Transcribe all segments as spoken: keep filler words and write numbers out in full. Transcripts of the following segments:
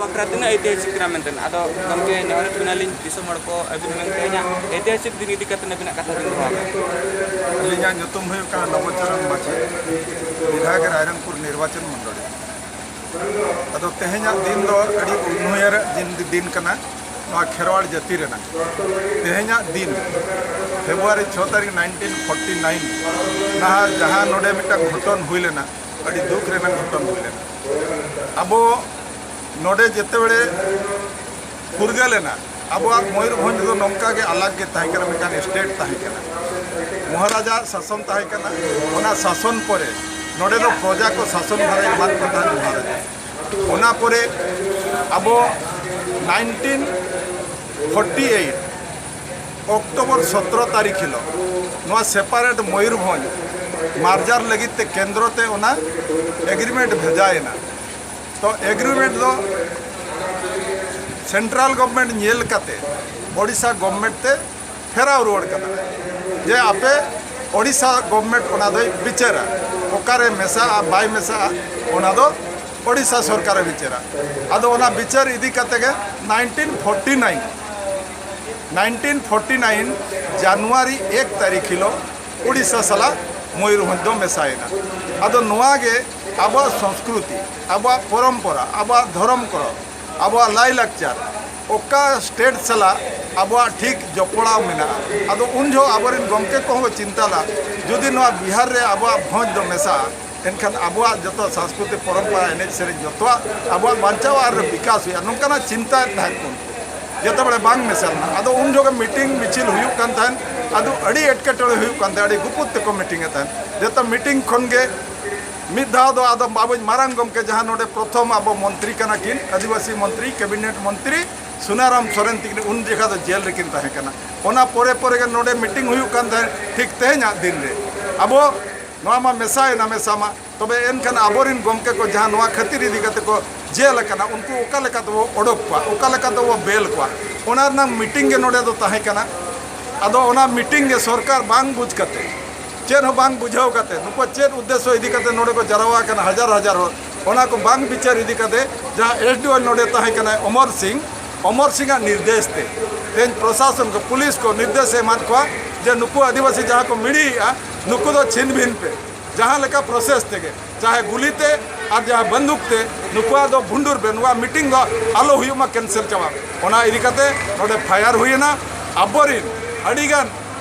ᱵᱟᱠᱷᱨᱟ ᱛᱤᱱᱟᱹᱜ ᱤᱛᱤᱦᱟᱥᱤᱠ ᱠᱟᱱᱟ ᱢᱮᱱᱛᱮ᱾ ᱟᱫᱚ ᱜᱚᱢᱠᱮ, ᱱᱮᱦᱚᱨᱮᱫ ᱵᱮᱱᱟᱞᱤᱧ ᱫᱤᱥᱚᱢ ᱦᱚᱲ ᱠᱚ, ᱟᱹᱵᱤᱱ ᱢᱮᱱᱛᱮ ᱤᱧᱟᱹᱜ ᱤᱛᱤᱦᱟᱥᱤᱠ ᱫᱤᱱ ᱤᱫᱤ ᱠᱟᱛᱮ ᱟᱹᱵᱤᱱᱟᱜ ᱠᱟᱛᱷᱟ ᱵᱤᱱ ᱫᱚᱦᱚ ᱟᱠᱟᱫ᱾ ᱟᱹᱞᱤᱧᱟᱜ ᱧᱩᱛᱩᱢ ᱦᱩᱭᱩᱜ ᱠᱟᱱᱟ ᱱᱚᱵᱚᱪᱚᱨᱚᱱ ᱢᱟᱹᱡᱷᱤ, ᱵᱤᱫᱷᱟᱭᱚᱠ ᱨᱟᱭᱨᱚᱝᱯᱩᱨ ᱱᱤᱨᱵᱟᱪᱚᱱ ᱢᱚᱱᱰᱚᱞᱤ᱾ ᱟᱫᱚ ᱛᱮᱦᱮᱧᱟᱜ ᱫᱤᱱ ᱫᱚ ᱟᱹᱰᱤ ᱩᱱᱩᱭᱦᱟᱹᱨ ᱫᱤᱱ, ᱫᱤᱱ ᱠᱟᱱᱟ ᱱᱚᱣᱟ ᱠᱷᱮᱨᱣᱟᱲ ᱡᱟᱹᱛᱤ ᱨᱮᱱᱟᱜ᱾ ᱛᱮᱦᱮᱧᱟᱜ ᱫᱤᱱ, ᱯᱷᱮᱵᱽᱨᱩᱣᱟᱨᱤ ᱪᱷᱚ ᱛᱟᱹᱨᱤᱠᱷ ᱱᱟᱭᱤᱱᱴᱤᱱ ᱯᱷᱳᱨᱴᱤ ᱱᱟᱭᱤᱱ, ᱱᱟᱦᱟᱜ ᱡᱟᱦᱟᱸ ᱱᱚᱰᱮ ᱢᱤᱫᱴᱟᱝ ᱜᱷᱚᱴᱚᱱ ᱦᱩᱭ ᱞᱮᱱᱟ, ᱟᱹᱰᱤ ᱫᱩᱠ ᱨᱮᱱᱟᱜ ᱜᱷᱚᱴᱚᱱ ᱦᱩᱭ ᱞᱮᱱᱟ᱾ ᱟᱵᱚ ᱱᱚᱰᱮ ᱡᱮᱛᱮ ᱵᱮᱲᱮ ᱯᱷᱩᱨᱜᱟᱹᱞ ᱮᱱᱟ, ᱟᱵᱚᱣᱟᱜ ᱢᱚᱭᱩᱨᱵᱷᱚᱸᱡᱽ ᱫᱚ ᱱᱚᱝᱠᱟ ᱜᱮ ᱟᱞᱟᱜᱽ ᱜᱮ ᱛᱟᱦᱮᱸ ᱠᱟᱱᱟ, ᱢᱤᱫᱴᱟᱝ ᱥᱴᱮᱴ ᱛᱟᱦᱮᱸ ᱠᱟᱱᱟ, ᱢᱚᱦᱟᱨᱟᱡᱟ ᱥᱟᱥᱚᱱ ᱛᱟᱦᱮᱸ ᱠᱟᱱᱟ᱾ ᱚᱱᱟ ᱥᱟᱥᱚᱱ ᱯᱚᱨᱮ ᱱᱚᱰᱮ ᱫᱚ ᱯᱨᱚᱡᱟ ᱠᱚ ᱥᱟᱥᱚᱱ ᱵᱷᱟᱨᱮ ᱮᱢᱟᱫ ᱠᱚ ᱛᱟᱦᱮᱸᱫ ᱢᱚᱦᱟᱨᱟᱡᱟ᱾ ᱚᱱᱟ ᱯᱚᱨᱮ ᱟᱵᱚ ᱱᱟᱭᱤᱱᱴᱤᱱ ᱯᱷᱳᱨᱴᱤ ᱮᱭᱤᱴ ᱚᱠᱴᱳᱵᱚᱨ ᱥᱚᱛᱨᱚ ᱛᱟᱹᱨᱤᱠᱷ ᱦᱤᱞᱳᱜ ᱱᱚᱣᱟ ᱥᱮᱯᱟᱨᱮᱴ ᱢᱚᱭᱩᱨᱵᱷᱚᱸᱡᱽ ᱢᱟᱨᱡᱟᱨ ᱞᱟᱹᱜᱤᱫ ᱛᱮ ᱠᱮᱱᱫᱨᱚ ᱛᱮ ᱚᱱᱟ ᱮᱜᱽᱨᱤᱢᱮᱱᱴ ᱵᱷᱮᱡᱟᱭᱮᱱᱟ᱾ ᱛᱚ ᱮᱜᱽᱨᱤᱢᱮᱱᱴ ᱫᱚ ᱥᱮᱱᱴᱨᱟᱞ ᱜᱚᱵᱷᱢᱮᱱᱴ ᱧᱮᱞ ᱠᱟᱛᱮ ᱳᱰᱤᱥᱟ ᱜᱚᱵᱷᱢᱮᱱᱴ ᱛᱮ ᱯᱷᱮᱨᱟᱣ ᱨᱩᱣᱟᱹᱲ ᱠᱟᱱᱟ, ᱡᱮ ᱟᱯᱮ ᱳᱰᱤᱥᱟ ᱜᱚᱵᱷᱢᱮᱱᱴ ᱚᱱᱟ ᱫᱚᱭ ᱵᱤᱪᱟᱹᱨᱟ, ᱚᱠᱟᱨᱮ ᱢᱮᱥᱟᱜᱼᱟ ᱵᱟᱭ ᱢᱮᱥᱟᱜᱼᱟ ᱚᱱᱟ ᱫᱚ ᱳᱰᱤᱥᱟ ᱥᱚᱨᱠᱟᱨᱮ ᱵᱤᱪᱟᱹᱨᱟ᱾ ᱟᱫᱚ ᱚᱱᱟ ᱵᱤᱪᱟᱹᱨ ᱤᱫᱤ ᱠᱟᱛᱮ ᱜᱮ nineteen forty nine, nineteen forty nine ᱡᱟᱱᱩᱣᱟᱨᱤ ᱮᱠ ᱛᱟᱹᱨᱤᱠᱷ ᱦᱤᱞᱳᱜ ᱩᱲᱤᱥᱥᱟ ᱥᱟᱞᱟᱜ ᱢᱚᱭᱩᱨᱵᱷᱚᱸᱡᱽ ᱫᱚ ᱢᱮᱥᱟᱭᱮᱱᱟ᱾ ᱟᱫᱚ ᱱᱚᱣᱟ ᱜᱮ ᱟᱵᱚᱣᱟᱜ ᱥᱚᱝᱥᱠᱨᱩᱛᱤ, ᱟᱵᱚᱣᱟᱜ ᱯᱚᱨᱚᱢᱯᱚᱨᱟ, ᱟᱵᱚᱣᱟᱜ ᱫᱷᱚᱨᱚᱢ ᱠᱚᱨᱚᱢ, ᱟᱵᱚᱣᱟᱜ ᱞᱟᱭᱞᱟᱠᱪᱟᱨ, ᱚᱠᱟ ᱥᱴᱮᱴ ᱥᱟᱞᱟᱜ ᱟᱵᱚᱣᱟᱜ ᱴᱷᱤᱠ ᱡᱚᱯᱲᱟᱣ ᱢᱮᱱᱟᱜᱼᱟ᱾ ᱟᱫᱚ ᱩᱱ ᱡᱚᱦᱚᱜ ᱟᱵᱚᱨᱮᱱ ᱜᱚᱢᱠᱮ ᱠᱚᱦᱚᱸ ᱠᱚ ᱪᱤᱱᱛᱟ ᱞᱮᱫᱟ, ᱡᱩᱫᱤ ᱱᱚᱣᱟ ᱵᱤᱦᱟᱨ ᱨᱮ ᱟᱵᱚᱣᱟᱜ ᱵᱷᱚᱸᱡᱽ ᱫᱚ ᱢᱮᱥᱟᱜᱼᱟ, ᱮᱱᱠᱷᱟᱱ ᱟᱵᱚᱣᱟᱜ ᱡᱚᱛᱚ ᱥᱟᱝᱥᱠᱨᱤᱛᱤᱠ ᱯᱚᱨᱚᱢᱯᱚᱨᱟ, ᱮᱱᱮᱡ ᱥᱮᱨᱮᱧ, ᱡᱚᱛᱚᱣᱟᱜ ᱟᱵᱚᱣᱟᱜ ᱵᱟᱧᱪᱟᱣ ᱟᱨ ᱵᱤᱠᱟᱥ ᱦᱩᱭᱩᱜᱼᱟ, ᱱᱚᱝᱠᱟᱱᱟᱜ ᱪᱤᱱᱛᱟᱹᱭᱮᱫ ᱛᱟᱦᱮᱸᱫ ᱠᱚ᱾ ᱡᱚᱛᱚ ᱵᱮᱲᱮ ᱵᱟᱝ ᱢᱮᱥᱟ ᱞᱮᱱᱟ᱾ ᱟᱫᱚ ᱩᱱ ᱡᱚᱠᱷᱚᱱ ᱢᱤᱴᱤᱝ ᱢᱤᱪᱷᱤᱞ ᱦᱩᱭᱩᱜ ᱠᱟᱱ ᱛᱟᱦᱮᱸᱫ, ᱟᱫᱚ ᱟᱹᱰᱤ ᱮᱴᱠᱮᱴᱚᱬᱮ ᱦᱩᱭᱩᱜ ᱠᱟᱱ ᱛᱟᱦᱮᱸᱫ, ᱟᱹᱰᱤ ᱜᱩᱯᱩᱛ ᱛᱮᱠᱚ ᱢᱤᱴᱤᱝ ᱮᱫ ᱛᱟᱦᱮᱸᱫ᱾ ᱡᱚᱛᱚ ᱢᱤᱴᱤᱝ ᱠᱷᱚᱱ ᱜᱮ ᱢᱤᱫ ᱫᱷᱟᱣ ᱫᱚ ᱟᱫᱚ ᱟᱵᱚ ᱢᱟᱨᱟᱝ ᱜᱚᱢᱠᱮ, ᱡᱟᱦᱟᱸ ᱱᱚᱰᱮ ᱯᱨᱚᱛᱷᱚᱢ ᱟᱵᱚ ᱢᱚᱱᱛᱨᱤ ᱠᱟᱱᱟ ᱠᱤᱱ, ᱟᱹᱫᱤᱵᱟᱹᱥᱤ ᱢᱚᱱᱛᱨᱤ, ᱠᱮᱵᱤᱱᱮᱴ ᱢᱚᱱᱛᱨᱤ ᱥᱩᱱᱟᱨᱟᱢ ᱥᱚᱨᱮᱱ ᱛᱤᱠᱤᱱ ᱩᱱ ᱡᱚᱠᱷᱟ ᱫᱚ ᱡᱮᱞ ᱨᱮᱠᱤᱱ ᱛᱟᱦᱮᱸ ᱠᱟᱱᱟ᱾ ᱚᱱᱟ ᱯᱚᱨᱮ ᱯᱚᱨᱮ ᱜᱮ ᱱᱚᱰᱮ ᱢᱤᱴᱤᱝ ᱦᱩᱭᱩᱜ ᱠᱟᱱ ᱛᱟᱦᱮᱸᱫ, ᱴᱷᱤᱠ ᱛᱮᱦᱮᱧᱟᱜ ᱫᱤᱱ ᱨᱮ᱾ ᱟᱵᱚ ᱱᱚᱣᱟ ᱢᱟ ᱢᱮᱥᱟᱭᱮᱱᱟ, ᱢᱮᱥᱟ ᱢᱟ, ᱛᱚᱵᱮ ᱮᱱᱠᱷᱟᱱ ᱟᱵᱚᱨᱮᱱ ᱜᱚᱢᱠᱮ ᱠᱚ ᱡᱟᱦᱟᱸ ᱱᱚᱣᱟ ᱠᱷᱟᱹᱛᱤᱨ ᱤᱫᱤ ᱠᱟᱛᱮ ᱠᱚ ᱡᱮᱞ ᱟᱠᱟᱱᱟ, ᱩᱱᱠᱩ ᱚᱠᱟ ᱞᱮᱠᱟ ᱛᱮᱵᱚ ᱚᱰᱚᱠ ᱠᱚᱣᱟ, ᱚᱠᱟ ᱞᱮᱠᱟ ᱛᱮᱵᱚ ᱵᱮᱞ ᱠᱚᱣᱟ, ᱚᱱᱟ ᱨᱮᱱᱟᱜ ᱢᱤᱴᱤᱝ ᱜᱮ ᱱᱚᱰᱮ ᱫᱚ ᱛᱟᱦᱮᱸ ᱠᱟᱱᱟ᱾ ᱟᱫᱚ ᱚᱱᱟ ᱢᱤᱴᱤᱝ ᱜᱮ ᱥᱚᱨᱠᱟᱨ ᱵᱟᱝ ᱵᱩᱡᱽ ᱠᱟᱛᱮ, ᱪᱮᱫ ᱦᱚᱸ ᱵᱟᱝ ᱵᱩᱡᱷᱟᱹᱣ ᱠᱟᱛᱮ, ᱱᱩᱠᱩ ᱪᱮᱫ ᱩᱫᱽᱫᱮᱥᱥᱚ ᱤᱫᱤ ᱠᱟᱛᱮ ᱱᱚᱰᱮ ᱠᱚ ᱡᱟᱨᱣᱟ ᱟᱠᱟᱱᱟ ᱦᱟᱡᱟᱨ ᱦᱟᱡᱟᱨ ᱦᱚᱲ, ᱚᱱᱟ ᱠᱚ ᱵᱟᱝ ᱵᱤᱪᱟᱹᱨ ᱤᱫᱤ ᱠᱟᱛᱮ ᱡᱟᱦᱟᱸ ᱮᱥ ᱰᱤ ᱳ ᱱᱚᱰᱮ ᱛᱟᱦᱮᱸ ᱠᱟᱱᱟᱭ ᱚᱢᱚᱨ ᱥᱤᱝ, ᱚᱢᱚᱨ ᱥᱤᱝ ᱟᱜ ᱱᱤᱨᱫᱮᱥ ᱛᱮ ᱛᱮᱦᱮᱧ ᱯᱨᱚᱥᱟᱥᱚᱱ ᱠᱚ, ᱯᱩᱞᱤᱥ ᱠᱚ ᱱᱤᱨᱫᱮᱥ ᱮ ᱮᱢᱟᱫ ᱠᱚᱣᱟ ᱡᱮ ᱱᱩᱠᱩ ᱟᱹᱫᱤᱵᱟᱹᱥᱤ ᱡᱟᱦᱟᱸ ᱠᱚ ᱢᱤᱲᱤᱭᱮᱫᱼᱟ, ᱱᱩᱠᱩ ᱫᱚ ᱪᱷᱤᱱᱵᱷᱤᱱ ᱯᱮ, ᱡᱟᱦᱟᱸ ᱞᱮᱠᱟ ᱯᱨᱚᱥᱮᱥ ᱛᱮᱜᱮ, ᱪᱟᱦᱮ ᱜᱩᱞᱤ ᱛᱮ ᱟᱨ ᱡᱟᱦᱟᱸ ᱵᱟᱱᱫᱩᱠ ᱛᱮ, ᱱᱩᱠᱩᱣᱟᱜ ᱫᱚ ᱵᱷᱩᱸᱰᱩᱨ ᱯᱮ, ᱱᱚᱣᱟ ᱢᱤᱴᱤᱝ ᱫᱚ ᱟᱞᱚ ᱦᱩᱭᱩᱜ ᱢᱟ, ᱠᱮᱱᱥᱮᱞ ᱪᱟᱵᱟᱜ ᱢᱟ᱾ ᱚᱱᱟ ᱤᱫᱤ ᱠᱟᱛᱮ ᱱᱚᱰᱮ ᱯᱷᱟᱭᱟᱨ ᱦᱩᱭᱮᱱᱟ᱾ ᱟᱵᱚᱨᱤᱱ ᱟᱹᱰᱤᱜᱟᱱ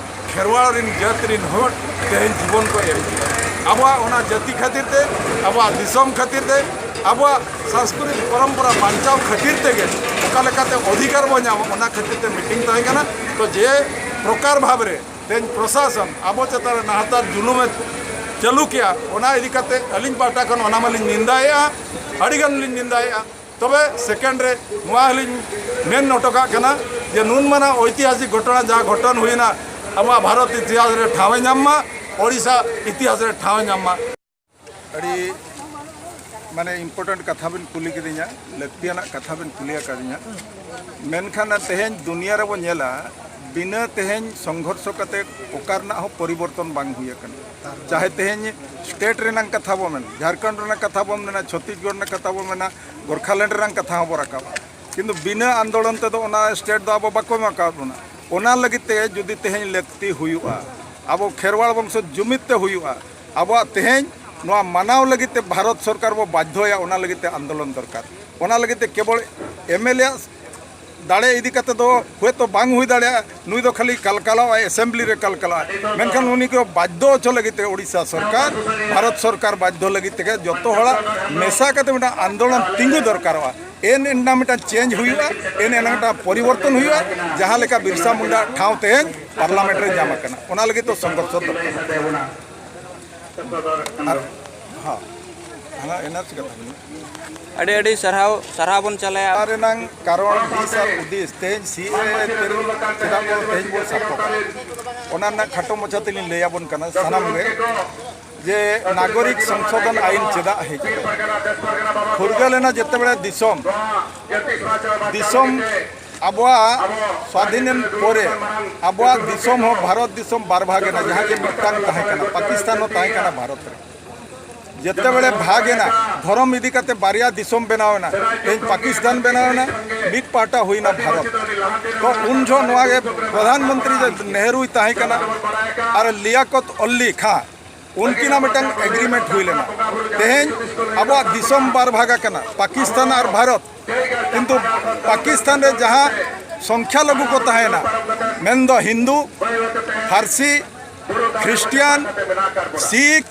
ᱠᱷᱮᱨᱣᱟᱲ ᱨᱤᱱ ᱡᱟᱹᱛ ᱨᱤᱱ ᱦᱚᱲ ᱛᱮᱦᱮᱧ ᱡᱤᱵᱚᱱ ᱠᱚ ᱮᱢ ᱠᱮᱫᱟ᱾ ᱟᱵᱚᱣᱟᱜ ᱚᱱᱟ ᱡᱟᱹᱛᱤ ᱠᱷᱟᱹᱛᱤᱨ ᱛᱮ, ᱟᱵᱚᱣᱟᱜ ᱫᱤᱥᱚᱢ ᱠᱷᱟᱹᱛᱤᱨ ᱛᱮ, ᱟᱵᱚᱣᱟᱜ ᱥᱟᱝᱥᱠᱨᱤᱛᱤᱠ ᱯᱚᱨᱚᱢᱯᱚᱨᱟ ᱵᱟᱧᱪᱟᱣ ᱠᱷᱟᱹᱛᱤᱨ ᱛᱮᱜᱮ ᱚᱠᱟ ᱞᱮᱠᱟᱛᱮ ᱚᱫᱷᱤᱠᱟᱨ ᱵᱚ ᱧᱟᱢᱟ, ᱚᱱᱟ ᱠᱷᱟᱹᱛᱤᱨ ᱛᱮ ᱢᱤᱴᱤᱝ ᱛᱟᱦᱮᱸ ᱠᱟᱱᱟ᱾ ᱛᱚ ᱡᱮ ᱯᱨᱚᱠᱟᱨ ᱵᱷᱟᱵᱽ ᱨᱮ ᱛᱮᱦᱮᱧ ᱯᱨᱚᱥᱟᱥᱚᱱ ᱟᱵᱚ ᱪᱮᱛᱟᱱ ᱨᱮ ᱱᱟᱦᱟᱪᱟᱨ ᱡᱩᱞᱩᱢᱮ ᱪᱟᱹᱞᱩ ᱠᱮᱜᱼᱟ, ᱚᱱᱟ ᱤᱫᱤ ᱠᱟᱛᱮ ᱟᱹᱞᱤᱧ ᱯᱟᱦᱴᱟ ᱠᱷᱚᱱ ᱚᱱᱟ ᱢᱟᱞᱤᱧ ᱱᱤᱱᱫᱟᱭᱮᱜᱼᱟ, ᱟᱹᱰᱤᱜᱟᱱ ᱞᱤᱧ ᱱᱤᱱᱫᱟᱭᱮᱜᱼᱟ᱾ ᱛᱚᱵᱮ ᱥᱮᱠᱮᱱᱰ ᱨᱮ ᱱᱚᱣᱟ ᱦᱚᱸᱞᱤᱧ ᱢᱮᱱ ᱦᱚᱴᱚ ᱠᱟᱜ ᱠᱟᱱᱟ ᱡᱮ ᱱᱩᱱ ᱢᱟᱨᱟᱝ ᱳᱭᱛᱤᱦᱟᱥᱤᱠ ᱜᱷᱚᱴᱚᱱᱟ ᱡᱟᱦᱟᱸ ᱜᱷᱚᱴᱚᱱ ᱦᱩᱭᱱᱟ, ᱟᱵᱚᱣᱟᱜ ᱵᱷᱟᱨᱚᱛ ᱤᱛᱤᱦᱟᱥ ᱨᱮ ᱴᱷᱟᱶ ᱮ ᱧᱟᱢ ᱢᱟ, ᱳᱰᱤᱥᱟ ᱤᱛᱤᱦᱟᱥ ᱨᱮ ᱴᱷᱟᱶ ᱮ ᱧᱟᱢ ᱢᱟ᱾ ᱟᱹᱰᱤ ᱢᱟᱱᱮ important ᱠᱟᱛᱷᱟ ᱵᱤᱱ ᱠᱩᱞᱤ ᱠᱤᱫᱤᱧᱟ, ᱞᱟᱹᱠᱛᱤᱭᱟᱱᱟᱜ ᱠᱟᱛᱷᱟ ᱵᱤᱱ ᱠᱩᱞᱤ ᱟᱠᱟᱫᱤᱧᱟ᱾ ᱢᱮᱱᱠᱷᱟᱱ ᱛᱮᱦᱮᱧ ᱫᱩᱱᱤᱭᱟᱹ ᱨᱮᱵᱚ ᱧᱮᱞᱟ, ᱵᱤᱱᱟᱹ ᱛᱮᱦᱮᱧ ᱥᱚᱝᱜᱷᱚᱨᱥᱚ ᱠᱟᱛᱮ ᱚᱠᱟ ᱨᱮᱱᱟᱜ ᱦᱚᱸ ᱯᱚᱨᱤᱵᱚᱨᱛᱚᱱ ᱵᱟᱝ ᱦᱩᱭ ᱟᱠᱟᱱᱟ᱾ ᱪᱟᱦᱮ ᱛᱮᱦᱮᱧ ᱥᱴᱮᱴ ᱨᱮᱱᱟᱜ ᱠᱟᱛᱷᱟ ᱵᱚ ᱢᱮᱱ, ᱡᱷᱟᱲᱠᱷᱚᱸᱰ ᱨᱮᱱᱟᱜ ᱠᱟᱛᱷᱟ ᱵᱚ ᱢᱮᱱᱟ, ᱪᱷᱚᱛᱤᱥᱜᱚᱲ ᱨᱮᱱᱟᱜ ᱠᱟᱛᱷᱟ ᱵᱚ ᱢᱮᱱᱟ, ᱜᱳᱨᱠᱷᱟᱞᱮᱱᱰ ᱨᱮᱱᱟᱜ ᱠᱟᱛᱷᱟ ᱦᱚᱸ ᱵᱚ ᱨᱟᱠᱟᱵᱟ, ᱠᱤᱱᱛᱩ ᱵᱤᱱᱟᱹ ᱟᱱᱫᱳᱞᱚᱱ ᱛᱮᱫᱚ ᱚᱱᱟ ᱥᱴᱮᱴ ᱫᱚ ᱟᱵᱚ ᱵᱟᱠᱚ ᱮᱢ ᱟᱠᱟᱫ ᱵᱚᱱᱟ᱾ ᱚᱱᱟ ᱞᱟᱹᱜᱤᱫ ᱛᱮ ᱡᱩᱫᱤ ᱛᱮᱦᱮᱧ ᱞᱟᱹᱠᱛᱤ ᱦᱩᱭᱩᱜᱼᱟ, ᱟᱵᱚ ᱠᱷᱮᱨᱣᱟᱲ ᱵᱚᱝᱥᱚ ᱡᱩᱢᱤᱫ ᱛᱮ ᱦᱩᱭᱩᱜᱼᱟ, ᱟᱵᱚᱣᱟᱜ ᱛᱮᱦᱮᱧ ᱱᱚᱣᱟ ᱢᱟᱱᱟᱣ ᱞᱟᱹᱜᱤᱫ ᱛᱮ ᱵᱷᱟᱨᱚᱛ ᱥᱚᱨᱠᱟᱨ ᱵᱚ ᱵᱟᱫᱽᱫᱷᱚᱭᱟ, ᱚᱱᱟ ᱞᱟᱹᱜᱤᱫ ᱛᱮ ᱟᱱᱫᱳᱞᱚᱱ ᱫᱚᱨᱠᱟᱨ᱾ ᱚᱱᱟ ᱞᱟᱹᱜᱤᱫ ᱛᱮ ᱠᱮᱵᱚᱞ ᱮᱢ ᱮᱞ ᱮ ᱟᱜ ᱫᱟᱲᱮ ᱤᱫᱤ ᱠᱟᱛᱮ ᱫᱚ ᱦᱚᱭᱛᱳ ᱵᱟᱝ ᱦᱩᱭ ᱫᱟᱲᱮᱭᱟᱜᱼᱟ, ᱱᱩᱭ ᱫᱚ ᱠᱷᱟᱹᱞᱤ ᱠᱟᱞᱠᱟᱞᱟᱣᱟᱭ, ᱮᱥᱮᱢᱵᱞᱤ ᱨᱮ ᱠᱟᱞᱠᱟᱞᱟᱣᱟᱭ, ᱢᱮᱱᱠᱷᱟᱱ ᱩᱱᱤ ᱠᱚ ᱵᱟᱫᱽᱫᱷᱚ ᱦᱚᱪᱚ ᱞᱟᱹᱜᱤᱫ ᱛᱮ ᱳᱰᱤᱥᱟ ᱥᱚᱨᱠᱟᱨ, ᱵᱷᱟᱨᱚᱛ ᱥᱚᱨᱠᱟᱨ ᱵᱟᱫᱽᱫᱷᱚ ᱞᱟᱹᱜᱤᱫ ᱛᱮᱜᱮ ᱡᱚᱛᱚ ᱦᱚᱲᱟᱜ ᱢᱮᱥᱟ ᱠᱟᱛᱮ ᱢᱤᱫᱴᱟᱝ ᱟᱱᱫᱳᱞᱚᱱ ᱛᱤᱸᱜᱩ ᱫᱚᱨᱠᱟᱨᱚᱜᱼᱟ᱾ ᱮᱱ ᱮᱱᱟ ᱢᱤᱫᱴᱟᱝ ᱪᱮᱧᱡᱽ ᱦᱩᱭᱩᱜᱼᱟ, ᱮᱱ ᱮᱱᱟ ᱢᱤᱫᱴᱟᱝ ᱯᱚᱨᱤᱵᱚᱨᱛᱚᱱ ᱦᱩᱭᱩᱜᱼᱟ, ᱡᱟᱦᱟᱸ ᱞᱮᱠᱟ ᱵᱤᱨᱥᱟ ᱢᱩᱱᱰᱟ ᱴᱷᱟᱶ ᱛᱮᱦᱮᱧ ᱯᱟᱨᱞᱟᱢᱮᱱᱴ ᱨᱮ ᱧᱟᱢ ᱟᱠᱟᱱᱟ, ᱚᱱᱟ ᱞᱟᱹᱜᱤᱫ ᱫᱚ ᱥᱚᱝᱜᱷᱚᱨᱥᱚ ᱫᱚᱨᱠᱟᱨ᱾ ᱟᱨ ᱦᱚᱸ, ᱦᱟᱱᱟ ᱮᱱᱟᱨᱡᱤ ᱠᱟᱛᱷᱟ ᱢᱮᱱᱟᱜᱼᱟ᱾ ᱟᱹᱰᱤ ᱟᱹᱰᱤ ᱥᱟᱨᱦᱟᱣ, ᱥᱟᱨᱦᱟᱣ ᱵᱚᱱ ᱪᱟᱞᱟᱭᱟ᱾ ᱚᱱᱟ ᱨᱮᱱᱟᱝ ᱠᱟᱨᱚᱱ, ᱫᱤᱥ ᱟᱨ ᱦᱩᱫᱤᱥ, ᱛᱮᱦᱮᱧ ᱥᱤ ᱮ ᱛᱮᱦᱮᱧ ᱵᱚᱱ ᱥᱟᱯᱷᱟ ᱠᱟᱜᱼᱟ, ᱚᱱᱟ ᱨᱮᱱᱟᱜ ᱠᱷᱟᱴᱚ ᱢᱟᱪᱷᱟ ᱛᱮᱞᱤᱧ ᱞᱟᱹᱭ ᱟᱵᱚᱱ ᱠᱟᱱᱟ ᱥᱟᱱᱟᱢ ᱜᱮ, ᱡᱮ ᱱᱟᱜᱚᱨᱤᱠ ᱥᱚᱝᱥᱳᱫᱷᱚᱱ ᱟᱭᱤᱱ ᱪᱮᱫᱟᱜ ᱦᱮᱡ ᱮᱱᱟ? ᱯᱷᱩᱨᱜᱟᱹᱞ ᱮᱱᱟ ᱡᱮᱛᱮ ᱵᱮᱲᱟ ᱫᱤᱥᱚᱢ, ᱫᱤᱥᱚᱢ ᱟᱵᱚᱣᱟᱜ ᱥᱣᱟᱫᱷᱤᱱ ᱮᱱ ᱯᱚᱨᱮ ᱟᱵᱚᱣᱟᱜ ᱫᱤᱥᱚᱢ ᱦᱚᱸ ᱵᱷᱟᱨᱚᱛ ᱫᱤᱥᱚᱢ ᱵᱟᱨ ᱵᱷᱟᱜᱽ ᱮᱱᱟ, ᱡᱟᱦᱟᱸ ᱡᱮ ᱢᱤᱫᱴᱟᱝ ᱛᱟᱦᱮᱸ ᱠᱟᱱᱟ, ᱯᱟᱠᱤᱥᱛᱟᱱ ᱦᱚᱸ ᱛᱟᱦᱮᱸ ᱠᱟᱱᱟ ᱵᱷᱟᱨᱚᱛ ᱨᱮ᱾ ᱡᱮᱛᱮᱵᱮᱲᱮ ᱵᱷᱟᱜᱽ ᱮᱱᱟ, ᱫᱷᱚᱨᱚᱢ ᱤᱫᱤ ᱠᱟᱛᱮ ᱵᱟᱨᱭᱟ ᱫᱤᱥᱚᱢ ᱵᱮᱱᱟᱣ ᱮᱱᱟ, ᱛᱮᱦᱮᱧ ᱯᱟᱠᱤᱥᱛᱟᱱ ᱵᱮᱱᱟᱣ ᱮᱱᱟ, ᱢᱤᱫ ᱯᱟᱦᱴᱟ ᱦᱩᱭᱱᱟ ᱵᱷᱟᱨᱚᱛ᱾ ᱛᱚ ᱩᱱ ᱡᱚᱦᱚᱜ ᱱᱚᱣᱟ ᱜᱮ ᱯᱨᱚᱫᱷᱟᱱ ᱢᱚᱱᱛᱨᱤ ᱡᱮ ᱱᱮᱦᱨᱩᱭ ᱛᱟᱦᱮᱸ ᱠᱟᱱᱟ ᱟᱨ ᱞᱤᱭᱟᱠᱚᱛ ᱚᱞᱤ ᱠᱷᱟᱸ, ᱩᱱᱠᱤᱱᱟᱜ ᱢᱤᱫᱴᱟᱝ ᱮᱜᱽᱨᱤᱢᱮᱱᱴ ᱦᱩᱭ ᱞᱮᱱᱟ᱾ ᱛᱮᱦᱮᱧ ᱟᱵᱚᱣᱟᱜ ᱫᱤᱥᱚᱢ ᱵᱟᱨ ᱵᱷᱟᱜᱽ ᱟᱠᱟᱱᱟ, ᱯᱟᱠᱤᱥᱛᱟᱱ ᱟᱨ ᱵᱷᱟᱨᱚᱛ, ᱠᱤᱱᱛᱩ ᱯᱟᱠᱤᱥᱛᱟᱱ ᱨᱮ ᱡᱟᱦᱟᱸ ᱥᱚᱝᱠᱷᱭᱟ ᱞᱚᱜᱷᱩ ᱠᱚ ᱛᱟᱦᱮᱸᱭᱮᱱᱟ, ᱢᱮᱱᱫᱚ ᱦᱤᱱᱫᱩ, ᱯᱷᱟᱨᱥᱤ, ᱠᱷᱨᱤᱥᱴᱤᱭᱟᱱ, ᱥᱤᱠᱷ,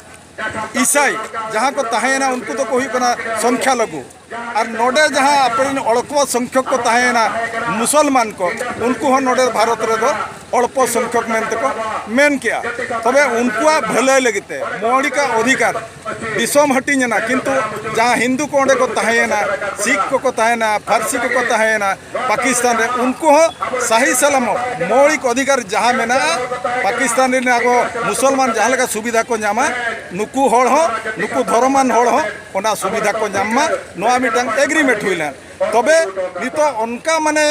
ᱤᱥᱟᱭ, ᱡᱟᱦᱟᱸ ᱠᱚ ᱛᱟᱦᱮᱸᱭᱮᱱᱟ, ᱩᱱᱠᱩ ᱫᱚᱠᱚ ᱦᱩᱭᱩᱜ ᱠᱟᱱᱟ ᱥᱚᱝᱠᱷᱭᱟ ᱞᱚᱜᱷᱩ᱾ ᱟᱨ ᱱᱚᱰᱮ ᱡᱟᱦᱟᱸ ᱟᱯᱮᱨᱮᱱ ᱚᱞᱯᱚ ᱥᱚᱝᱠᱷᱚᱠ ᱠᱚ ᱛᱟᱦᱮᱸᱭᱮᱱᱟ, ᱢᱩᱥᱚᱞᱢᱟᱱ ᱠᱚ, ᱩᱱᱠᱩ ᱦᱚᱸ ᱱᱚᱰᱮ ᱵᱷᱟᱨᱚᱛ ᱨᱮᱫᱚ ᱚᱞᱯᱚ ᱥᱚᱝᱠᱷᱚᱠ ᱢᱮᱱᱛᱮ ᱠᱚ ᱢᱮᱱ ᱠᱮᱜᱼᱟ᱾ ᱛᱚᱵᱮ ᱩᱱᱠᱩᱣᱟᱜ ᱵᱷᱟᱹᱞᱟᱹᱭ ᱞᱟᱹᱜᱤᱫ ᱛᱮ ᱢᱳᱣᱞᱤᱠ ᱚᱫᱷᱤᱠᱟᱨ, ᱫᱤᱥᱚᱢ ᱦᱟᱹᱴᱤᱧ ᱮᱱᱟ, ᱠᱤᱱᱛᱩ ᱡᱟᱦᱟᱸ ᱦᱤᱱᱫᱩ ᱠᱚ ᱚᱸᱰᱮ ᱠᱚ ᱛᱟᱦᱮᱸᱭᱮᱱᱟ, ᱥᱤᱠᱷ ᱠᱚᱠᱚ ᱛᱟᱦᱮᱸᱭᱮᱱᱟ, ᱯᱷᱟᱨᱥᱤ ᱠᱚᱠᱚ ᱛᱟᱦᱮᱸᱭᱮᱱᱟ ᱯᱟᱠᱤᱥᱛᱟᱱ ᱨᱮ, ᱩᱱᱠᱩ ᱦᱚᱸ ᱥᱟᱦᱤ ᱥᱟᱞᱟᱢᱚᱛ ᱢᱳᱣᱞᱤᱠ ᱚᱫᱷᱤᱠᱟᱨ ᱡᱟᱦᱟᱸ ᱢᱮᱱᱟᱜᱼᱟ, ᱯᱟᱠᱤᱥᱛᱟᱱ ᱨᱮᱱ ᱟᱵᱚ ᱢᱩᱥᱚᱞᱢᱟᱱ ᱡᱟᱦᱟᱸ ᱞᱮᱠᱟ ᱥᱩᱵᱤᱫᱷᱟ ᱠᱚ ᱧᱟᱢᱟ, ᱱᱩᱠᱩ ᱦᱚᱲ ᱦᱚᱸ, ᱱᱩᱠᱩ ᱫᱷᱚᱨᱚᱢᱟᱱ ᱦᱚᱲ ᱦᱚᱸ ᱚᱱᱟ ᱥᱩᱵᱤᱫᱷᱟ ᱠᱚ ᱧᱟᱢ ᱢᱟ, ᱱᱚᱣᱟ ᱢᱤᱫᱴᱟᱝ ᱮᱜᱽᱨᱤᱢᱮᱱᱴ ᱦᱩᱭ ᱞᱮᱱ᱾ ᱛᱚᱵᱮ ᱱᱤᱛᱚᱜ ᱚᱱᱠᱟ ᱢᱟᱱᱮ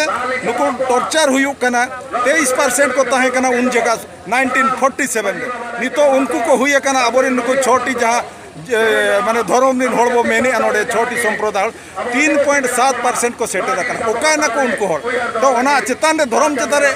ᱱᱩᱠᱩ ᱴᱚᱨᱪᱟᱨ ᱦᱩᱭᱩᱜ ᱠᱟᱱᱟ, ᱛᱮᱭᱤᱥ ᱯᱟᱨᱥᱮᱱᱴ ᱠᱚ ᱛᱟᱦᱮᱸ ᱠᱟᱱᱟ ᱩᱱ ᱡᱚᱠᱷᱟ ᱱᱟᱭᱤᱱᱴᱤᱱ ᱯᱷᱳᱨᱴᱤ ᱥᱮᱵᱷᱮᱱ ᱨᱮ, ᱱᱤᱛᱚᱜ ᱩᱱᱠᱩ ᱠᱚ ᱦᱩᱭ ᱟᱠᱟᱱᱟ ᱟᱵᱚᱨᱮᱱ ᱱᱩᱠᱩ ᱪᱷᱚᱴᱤ ᱡᱟᱦᱟᱸ ᱡᱮ, ᱢᱟᱱᱮ ᱫᱷᱚᱨᱚᱢ ᱨᱮᱱ ᱦᱚᱲ ᱵᱚ ᱢᱮᱱᱮᱜᱼᱟ ᱱᱚᱰᱮ ᱪᱷᱚᱴᱤ ᱥᱚᱢᱯᱨᱚᱫᱟᱭ, ᱛᱤᱱ ᱯᱚᱭᱮᱱᱴ ᱥᱟᱛ ᱯᱟᱨᱥᱮᱱᱴ ᱠᱚ ᱥᱮᱴᱮᱨ ᱟᱠᱟᱱᱟ᱾ ᱚᱠᱟᱭᱮᱱᱟ ᱠᱚ ᱩᱱᱠᱩ ᱦᱚᱲ? ᱛᱚ ᱚᱱᱟ ᱪᱮᱛᱟᱱ ᱨᱮ ᱫᱷᱚᱨᱚᱢ ᱪᱮᱛᱟᱱ ᱨᱮ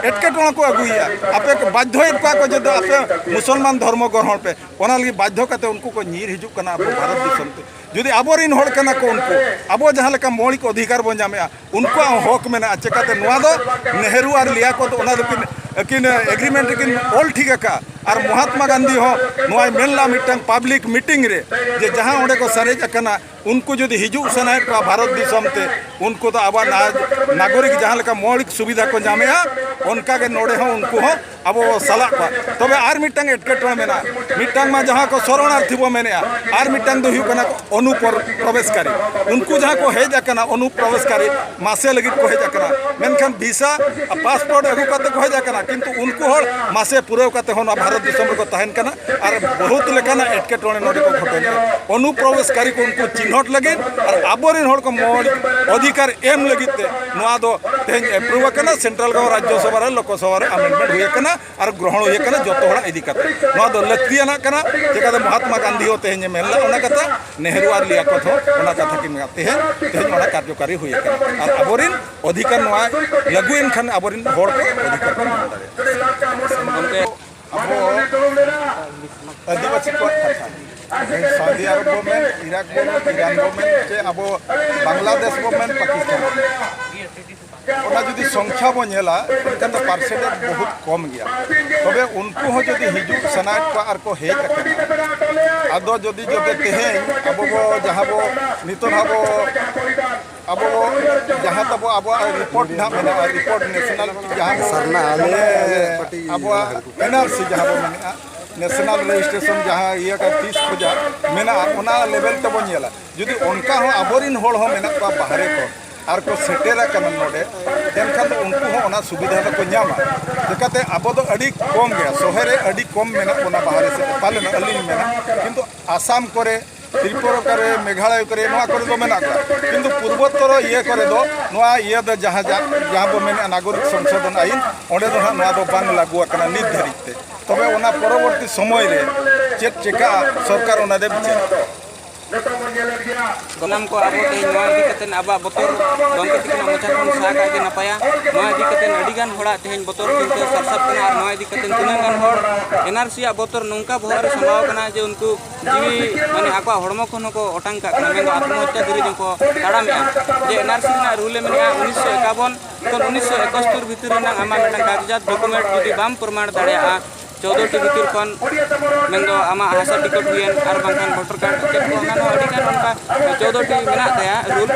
ᱮᱴᱠᱮᱴᱚᱬᱮ ᱠᱚ ᱟᱹᱜᱩᱭᱮᱫᱼᱟ᱾ ᱟᱯᱮ ᱠᱚ ᱵᱟᱫᱽᱫᱷᱚᱭᱮᱫ ᱠᱚᱣᱟ ᱠᱚ ᱡᱮ ᱫᱚ ᱟᱯᱮ ᱢᱩᱥᱚᱞᱢᱟᱱ ᱫᱷᱚᱨᱢᱚ ᱜᱨᱚᱦᱚᱱ ᱯᱮ, ᱚᱱᱟ ᱞᱟᱹᱜᱤᱫ ᱵᱟᱫᱽᱫᱷᱚ ᱠᱟᱛᱮ ᱩᱱᱠᱩ ᱠᱚ ᱧᱤᱨ ᱦᱤᱡᱩᱜ ᱠᱟᱱᱟ ᱟᱵᱚ ᱵᱷᱟᱨᱚᱛ ᱫᱤᱥᱚᱢ ᱛᱮ᱾ ᱡᱩᱫᱤ ᱟᱵᱚᱨᱮᱱ ᱦᱚᱲ ᱠᱟᱱᱟ ᱠᱚ ᱩᱱᱠᱩ, ᱟᱵᱚ ᱡᱟᱦᱟᱸ ᱞᱮᱠᱟ ᱢᱳᱣᱞᱤᱠ ᱚᱫᱷᱤᱠᱟᱨ ᱵᱚᱱ ᱧᱟᱢᱮᱜᱼᱟ, ᱩᱱᱠᱩᱣᱟᱜ ᱦᱚᱸ ᱦᱚᱠ ᱢᱮᱱᱟᱜᱼᱟ᱾ ᱪᱮᱠᱟᱛᱮ ᱱᱚᱣᱟ ᱫᱚ ᱱᱮᱦᱨᱩ ᱟᱨ ᱞᱤᱭᱟᱠᱚᱛ ᱚᱱᱟ ᱫᱚᱠᱤᱱ, ᱟᱹᱠᱤᱱ ᱮᱜᱽᱨᱤᱢᱮᱱᱴ ᱨᱮᱠᱤᱱ ᱚᱞ ᱴᱷᱤᱠ ᱟᱠᱟᱫᱼᱟ᱾ ᱟᱨ ᱢᱚᱦᱟᱛᱢᱟ ᱜᱟᱱᱫᱷᱤ ᱦᱚᱸ ᱱᱚᱣᱟᱭ ᱢᱮᱱ ᱞᱮᱫᱼᱟ ᱢᱤᱫᱴᱟᱝ ᱯᱟᱵᱽᱞᱤᱠ ᱢᱤᱴᱤᱝ ᱨᱮ, ᱡᱮ ᱡᱟᱦᱟᱸ ᱚᱸᱰᱮ ᱠᱚ ᱥᱟᱨᱮᱡ ᱟᱠᱟᱱᱟ, ᱩᱱᱠᱩ ᱡᱩᱫᱤ ᱦᱤᱡᱩᱜ ᱥᱟᱱᱟᱭᱮᱫ ᱠᱚᱣᱟ ᱵᱷᱟᱨᱚᱛ ᱫᱤᱥᱚᱢ ᱛᱮ, ᱩᱱᱠᱩ ᱫᱚ ᱟᱵᱚᱣᱟᱜ ᱱᱟ-, ᱱᱟᱜᱚᱨᱤᱠ ᱡᱟᱦᱟᱸ ᱞᱮᱠᱟ ᱢᱳᱣᱞᱤᱠ ᱥᱩᱵᱤᱫᱷᱟ ᱠᱚ ᱧᱟᱢᱮᱜᱼᱟ, ᱚᱱᱠᱟᱜᱮ ᱱᱚᱰᱮ ᱦᱚᱸ ᱩᱱᱠᱩ ᱦᱚᱸ ᱟᱵᱚ ᱵᱚ ᱥᱟᱞᱟᱜ ᱠᱚᱣᱟ᱾ ᱛᱚᱵᱮ ᱟᱨ ᱢᱤᱫᱴᱟᱝ ᱮᱴᱠᱮᱴᱚᱬᱮ ᱢᱮᱱᱟᱜᱼᱟ᱾ ᱢᱤᱫᱴᱟᱝ ᱢᱟ ᱡᱟᱦᱟᱸ ᱠᱚ ᱥᱚᱨᱚᱱᱟᱨᱛᱷᱤ ᱵᱚ ᱢᱮᱱᱮᱜᱼᱟ, ᱟᱨ ᱢᱤᱫᱴᱟᱝ ᱫᱚ ᱦᱩᱭᱩᱜ ᱠᱟᱱᱟ ᱠᱚ ᱚᱱᱩᱯᱨᱚᱵᱮᱥᱠᱟᱨᱤ᱾ ᱩᱱᱠᱩ ᱡᱟᱦᱟᱸ ᱠᱚ ᱦᱮᱡ ᱟᱠᱟᱱᱟ ᱚᱱᱩᱯᱨᱚᱵᱮᱥᱠᱟᱨᱤ, ᱢᱟᱥᱮ ᱞᱟᱹᱜᱤᱫ ᱠᱚ ᱦᱮᱡ ᱟᱠᱟᱱᱟ, ᱢᱮᱱᱠᱷᱟᱱ ᱵᱷᱤᱥᱟ ᱟᱨ ᱯᱟᱥᱯᱳᱨᱴ ᱟᱹᱜᱩ ᱠᱟᱛᱮ ᱠᱚ ᱦᱮᱡ ᱟᱠᱟᱱᱟ, ᱠᱤᱱᱛᱩ ᱩᱱᱠᱩ ᱦᱚᱲ ᱢᱟᱥᱮ ᱯᱩᱨᱟᱹᱣ ᱠᱟᱛᱮ ᱦᱚᱸ ᱱᱚᱣᱟ ᱵᱷᱟᱨᱚᱛ ᱫᱤᱥᱚᱢ ᱨᱮᱠᱚ ᱛᱟᱦᱮᱱ ᱠᱟᱱᱟ ᱟᱨ ᱵᱚᱦᱩᱛ ᱞᱮᱠᱟᱱᱟᱜ ᱮᱴᱠᱮᱴᱚᱬᱮ ᱱᱚᱰᱮ ᱠᱚ ᱜᱷᱚᱴᱚᱱ ᱠᱟᱱᱟ᱾ ᱚᱱᱩᱯᱨᱚᱵᱮᱥᱠᱟᱨᱤ ᱠᱚ ᱩᱱᱠᱩ ᱪᱤᱱ ᱠᱷᱮᱞᱳᱰ ᱞᱟᱹᱜᱤᱫ ᱟᱨ ᱟᱵᱚᱨᱮᱱ ᱦᱚᱲ ᱠᱚ ᱢᱚᱡᱽ ᱚᱫᱷᱤᱠᱟᱨ ᱮᱢ ᱞᱟᱹᱜᱤᱫ ᱛᱮ ᱱᱚᱣᱟ ᱫᱚ ᱛᱮᱦᱮᱧ ᱮᱯᱨᱩᱵᱷ ᱟᱠᱟᱱᱟ, ᱥᱮᱱᱴᱨᱟᱞ ᱜᱚ-, ᱨᱟᱡᱽᱡᱚ ᱥᱚᱵᱷᱟ ᱨᱮ, ᱞᱳᱠᱚ ᱥᱚᱵᱷᱟ ᱨᱮ ᱟᱢᱮᱱᱰᱢᱮᱱᱴ ᱦᱩᱭ ᱟᱠᱟᱱᱟ ᱟᱨ ᱜᱨᱚᱦᱚᱱ ᱦᱩᱭ ᱟᱠᱟᱱᱟ ᱡᱚᱛᱚ ᱦᱚᱲᱟᱜ ᱤᱫᱤ ᱠᱟᱛᱮ᱾ ᱱᱚᱣᱟ ᱫᱚ ᱞᱟᱹᱠᱛᱤᱭᱟᱱᱟᱜ ᱠᱟᱱᱟ᱾ ᱪᱮᱠᱟᱛᱮ ᱢᱚᱦᱟᱛᱢᱟ ᱜᱟᱱᱫᱷᱤ ᱦᱚᱸ ᱛᱮᱦᱮᱧ ᱮ ᱢᱮᱱ ᱞᱮᱫ ᱚᱱᱟ ᱠᱟᱛᱷᱟ, ᱱᱮᱦᱨᱩ ᱟᱨ ᱞᱤᱭᱟᱠᱚᱛ ᱦᱚᱸ ᱚᱱᱟ ᱠᱟᱛᱷᱟ ᱠᱤᱱ ᱢᱮᱱᱟ᱾ ᱛᱮᱦᱮᱧ, ᱛᱮᱦᱮᱧ ᱚᱱᱟ ᱠᱟᱨᱡᱚᱠᱟᱨᱤ ᱦᱩᱭ ᱟᱠᱟᱱᱟ ᱟᱨ ᱟᱵᱚᱨᱮᱱ ᱚᱫᱷᱤᱠᱟᱨ ᱱᱚᱣᱟ ᱞᱟᱹᱜᱩᱭᱮᱱ ᱠᱷᱟᱱ ᱟᱵᱚᱨᱮᱱ ᱦᱚᱲ ᱠᱚ ᱚᱫᱷᱤᱠᱟᱨ ᱠᱚ ᱧᱟᱢ ᱫᱟᱲᱮᱭᱟᱜᱼᱟ᱾ ᱜᱚᱢᱠᱮ, ᱟᱵᱚ ᱟᱹᱫᱤᱵᱟᱹᱥᱤ ᱠᱚᱣᱟᱜ ᱠᱟᱛᱷᱟ, ᱥᱟᱣᱫᱤ ᱟᱨᱚᱵ ᱵᱚᱱ ᱢᱮᱱ, ᱤᱨᱟᱠ ᱵᱚᱱ ᱢᱮᱱ, ᱤᱨᱟᱱ ᱵᱚᱱ ᱢᱮᱱ, ᱪᱮ ᱟᱵᱚ ᱵᱟᱝᱞᱟᱫᱮᱥ ᱵᱚᱱ ᱢᱮᱱ, ᱯᱟᱠᱤᱥᱛᱟᱱ ᱵᱚᱱ ᱢᱮᱱ, ᱚᱱᱟ ᱡᱩᱫᱤ ᱥᱚᱝᱠᱷᱟ ᱵᱚᱱ ᱧᱮᱞᱟ, ᱮᱱᱠᱷᱟᱱ ᱫᱚ ᱯᱟᱨᱥᱮᱱᱴᱮᱡᱽ ᱵᱚᱦᱩᱛ ᱠᱚᱢ ᱜᱮᱭᱟ᱾ ᱛᱚᱵᱮ ᱩᱱᱠᱩ ᱦᱚᱸ ᱡᱩᱫᱤ ᱦᱤᱡᱩᱜ ᱥᱟᱱᱟᱭᱮᱫ ᱠᱚᱣᱟ ᱟᱨ ᱠᱚ ᱦᱮᱡ ᱟᱠᱟᱱᱟ, ᱟᱫᱚ ᱡᱩᱫᱤ ᱡᱚᱫᱤ ᱛᱮᱦᱮᱧ ᱟᱵᱚ ᱵᱚ ᱡᱟᱦᱟᱸ ᱵᱚ ᱱᱤᱛᱚᱜ ᱦᱟᱸᱜ ᱵᱚ ᱟᱵᱚ ᱡᱟᱦᱟᱸ ᱛᱟᱵᱚ ᱟᱵᱚᱣᱟᱜ ᱨᱤᱯᱳᱨᱴ ᱱᱟᱦᱟᱜ ᱢᱮᱱᱟᱜᱼᱟ, ᱨᱤᱯᱳᱨᱴ ᱱᱮᱥᱱᱟᱞ ᱡᱟᱦᱟᱸ ᱥᱟᱨᱱᱟ ᱟᱞᱮ ᱢᱟᱱᱮ ᱠᱟᱹᱴᱤᱡ ᱟᱵᱚᱣᱟᱜ ᱮᱱᱟᱨᱥᱤ ᱡᱟᱦᱟᱸ ᱵᱚ ᱢᱮᱱᱮᱫᱼᱟ, ᱱᱮᱥᱱᱟᱞ ᱨᱮᱡᱤᱥᱴᱨᱮᱥᱚᱱ ᱡᱟᱦᱟᱸ ᱤᱭᱟᱹ ᱠᱟᱱ ᱛᱤᱥ ᱠᱷᱚᱡᱟᱜ ᱢᱮᱱᱟᱜᱼᱟ, ᱚᱱᱟ ᱞᱮᱵᱮᱞ ᱛᱮᱵᱚ ᱧᱮᱞᱟ᱾ ᱡᱩᱫᱤ ᱚᱱᱠᱟ ᱦᱚᱸ ᱟᱵᱚᱨᱮᱱ ᱦᱚᱲ ᱦᱚᱸ ᱢᱮᱱᱟᱜ ᱠᱚᱣᱟ ᱵᱟᱦᱨᱮ ᱠᱷᱚᱱ ᱟᱨ ᱠᱚ ᱥᱮᱴᱮᱨ ᱟᱠᱟᱱᱟ ᱱᱚᱰᱮ, ᱮᱱᱠᱷᱟᱱ ᱫᱚ ᱩᱱᱠᱩ ᱦᱚᱸ ᱚᱱᱟ ᱥᱩᱵᱤᱫᱷᱟ ᱫᱚᱠᱚ ᱧᱟᱢᱟ᱾ ᱪᱤᱠᱟᱹᱛᱮ ᱟᱵᱚ ᱫᱚ ᱟᱹᱰᱤ ᱠᱚᱢ ᱜᱮᱭᱟ, ᱥᱚᱦᱮ ᱨᱮ ᱟᱹᱰᱤ ᱠᱚᱢ ᱢᱮᱱᱟᱜ ᱵᱚᱱᱟ ᱵᱟᱦᱨᱮ ᱥᱮᱫ, ᱯᱟᱞᱮᱱ ᱟᱹᱞᱤᱧ ᱢᱮᱱᱟ, ᱠᱤᱱᱛᱩ ᱟᱥᱟᱢ ᱠᱚᱨᱮ, ᱛᱨᱤᱯᱩᱨᱟ ᱠᱚᱨᱮ, ᱢᱮᱜᱷᱟᱞᱚᱭ ᱠᱚᱨᱮ, ᱱᱚᱣᱟ ᱠᱚᱨᱮ ᱫᱚ ᱢᱮᱱᱟᱜ ᱠᱚᱣᱟ, ᱠᱤᱱᱛᱩ ᱯᱩᱨᱵᱳᱛᱛᱚᱨ ᱤᱭᱟᱹ ᱠᱚᱨᱮ ᱫᱚ ᱱᱚᱣᱟ ᱤᱭᱟᱹ ᱫᱚ ᱡᱟᱦᱟᱸ, ᱡᱟ-, ᱡᱟᱦᱟᱸ ᱵᱚ ᱢᱮᱱᱮᱫᱼᱟ ᱱᱟᱜᱚᱨᱤᱠ ᱥᱚᱝᱥᱳᱫᱷᱚᱱ ᱟᱭᱤᱱ, ᱚᱸᱰᱮ ᱫᱚ ᱱᱟᱦᱟᱜ ᱱᱚᱣᱟ ᱫᱚ ᱵᱟᱝ ᱞᱟᱹᱜᱩ ᱟᱠᱟᱱᱟ ᱱᱤᱛ ᱫᱷᱟᱹᱨᱤᱡ ᱛᱮ᱾ ᱛᱚᱵᱮ ᱚᱱᱟ ᱯᱚᱨᱚᱵᱚᱨᱛᱤ ᱥᱚᱢᱚᱭ ᱨᱮ ᱪᱮᱫ ᱪᱮᱠᱟᱜᱼᱟ, ᱥᱚᱨᱠᱟᱨ ᱚᱱᱟ ᱫᱚᱭ ᱵᱤᱪᱟᱹᱨᱟ᱾ ᱥᱟᱱᱟᱢ ᱠᱚ ᱟᱵᱚ ᱛᱮᱦᱮᱧ ᱱᱚᱣᱟ ᱤᱫᱤ ᱠᱟᱛᱮ ᱟᱵᱚᱣᱟᱜ ᱵᱚᱛᱚᱨ ᱜᱚᱢᱠᱮ ᱛᱟᱹᱠᱤᱱᱟᱜ ᱢᱚᱪᱟ ᱠᱷᱚᱱ ᱥᱟᱦᱟ ᱠᱟᱜ ᱜᱮ ᱱᱟᱯᱟᱭᱟ᱾ ᱱᱚᱣᱟ ᱤᱫᱤ ᱠᱟᱛᱮ ᱟᱹᱰᱤ ᱜᱟᱱ ᱦᱚᱲᱟᱜ ᱛᱮᱦᱮᱧ ᱵᱚᱛᱚᱨ ᱪᱤᱱᱛᱟᱹ ᱥᱟᱨᱥᱟᱜ ᱠᱟᱱᱟ ᱟᱨ ᱱᱚᱣᱟ ᱤᱫᱤ ᱠᱟᱛᱮ ᱛᱤᱱᱟᱹᱜ ᱜᱟᱱ ᱦᱚᱲ ᱮᱱ ᱟᱨ ᱥᱤ ᱟᱜ ᱵᱚᱛᱚᱨ ᱱᱚᱝᱠᱟ ᱵᱚᱦᱚᱜ ᱨᱮ ᱥᱟᱢᱵᱟᱣ ᱠᱟᱱᱟ ᱡᱮ ᱩᱱᱠᱩ ᱡᱤᱣᱤ ᱢᱟᱱᱮ ᱟᱠᱚᱣᱟᱜ ᱦᱚᱲᱢᱚ ᱠᱷᱚᱱ ᱦᱚᱸᱠᱚ ᱚᱴᱟᱝ ᱠᱟᱜ ᱠᱟᱱᱟ, ᱢᱮᱱᱫᱚ ᱟᱛᱢᱚᱦᱚᱛᱛᱟ ᱫᱷᱟᱹᱨᱤᱡ ᱦᱚᱸᱠᱚ ᱛᱟᱲᱟᱢᱮᱜᱼᱟ᱾ ᱡᱮ ᱮᱱ ᱟᱨ ᱥᱤ ᱨᱮᱱᱟᱜ ᱨᱩᱞ ᱮ ᱢᱮᱱᱮᱜᱼᱟ ᱩᱱᱤᱥᱥᱚ ᱮᱠᱟᱵᱚᱱ ᱠᱷᱚᱱ ᱩᱱᱤᱥᱥᱚ ᱮᱠᱟᱛᱛᱳᱨ ᱵᱷᱤᱛᱤᱨ ᱨᱮᱱᱟᱜ ᱟᱢᱟᱜ ᱢᱤᱫᱴᱟᱝ ᱠᱟᱜᱽᱡᱟᱛ ᱰᱚᱠᱩᱢᱮᱱᱴ ᱡᱩᱫᱤ ᱵᱟᱢ ᱯᱨᱚᱢᱟᱱ ᱫᱟᱲᱮᱭᱟᱜᱼᱟ, ᱪᱳᱫᱽᱫᱳ ᱴᱤ ᱵᱷᱤᱛᱤᱨ ᱠᱷᱚᱱ, ᱢᱮᱱᱫᱚ ᱟᱢᱟᱜ ᱦᱟᱥᱟ ᱴᱤᱠᱤᱴ ᱦᱩᱭᱮᱱ ᱟᱨ ᱵᱟᱝᱠᱷᱟᱱ ᱵᱷᱳᱴᱟᱨ ᱠᱟᱨᱰ ᱪᱮᱫ ᱠᱚ, ᱚᱱᱟ ᱦᱚᱸ ᱟᱹᱰᱤᱜᱟᱱ ᱚᱱᱠᱟ ᱪᱳᱫᱽᱫᱳ ᱴᱤ ᱢᱮᱱᱟᱜ ᱛᱟᱭᱟ ᱨᱩᱞ᱾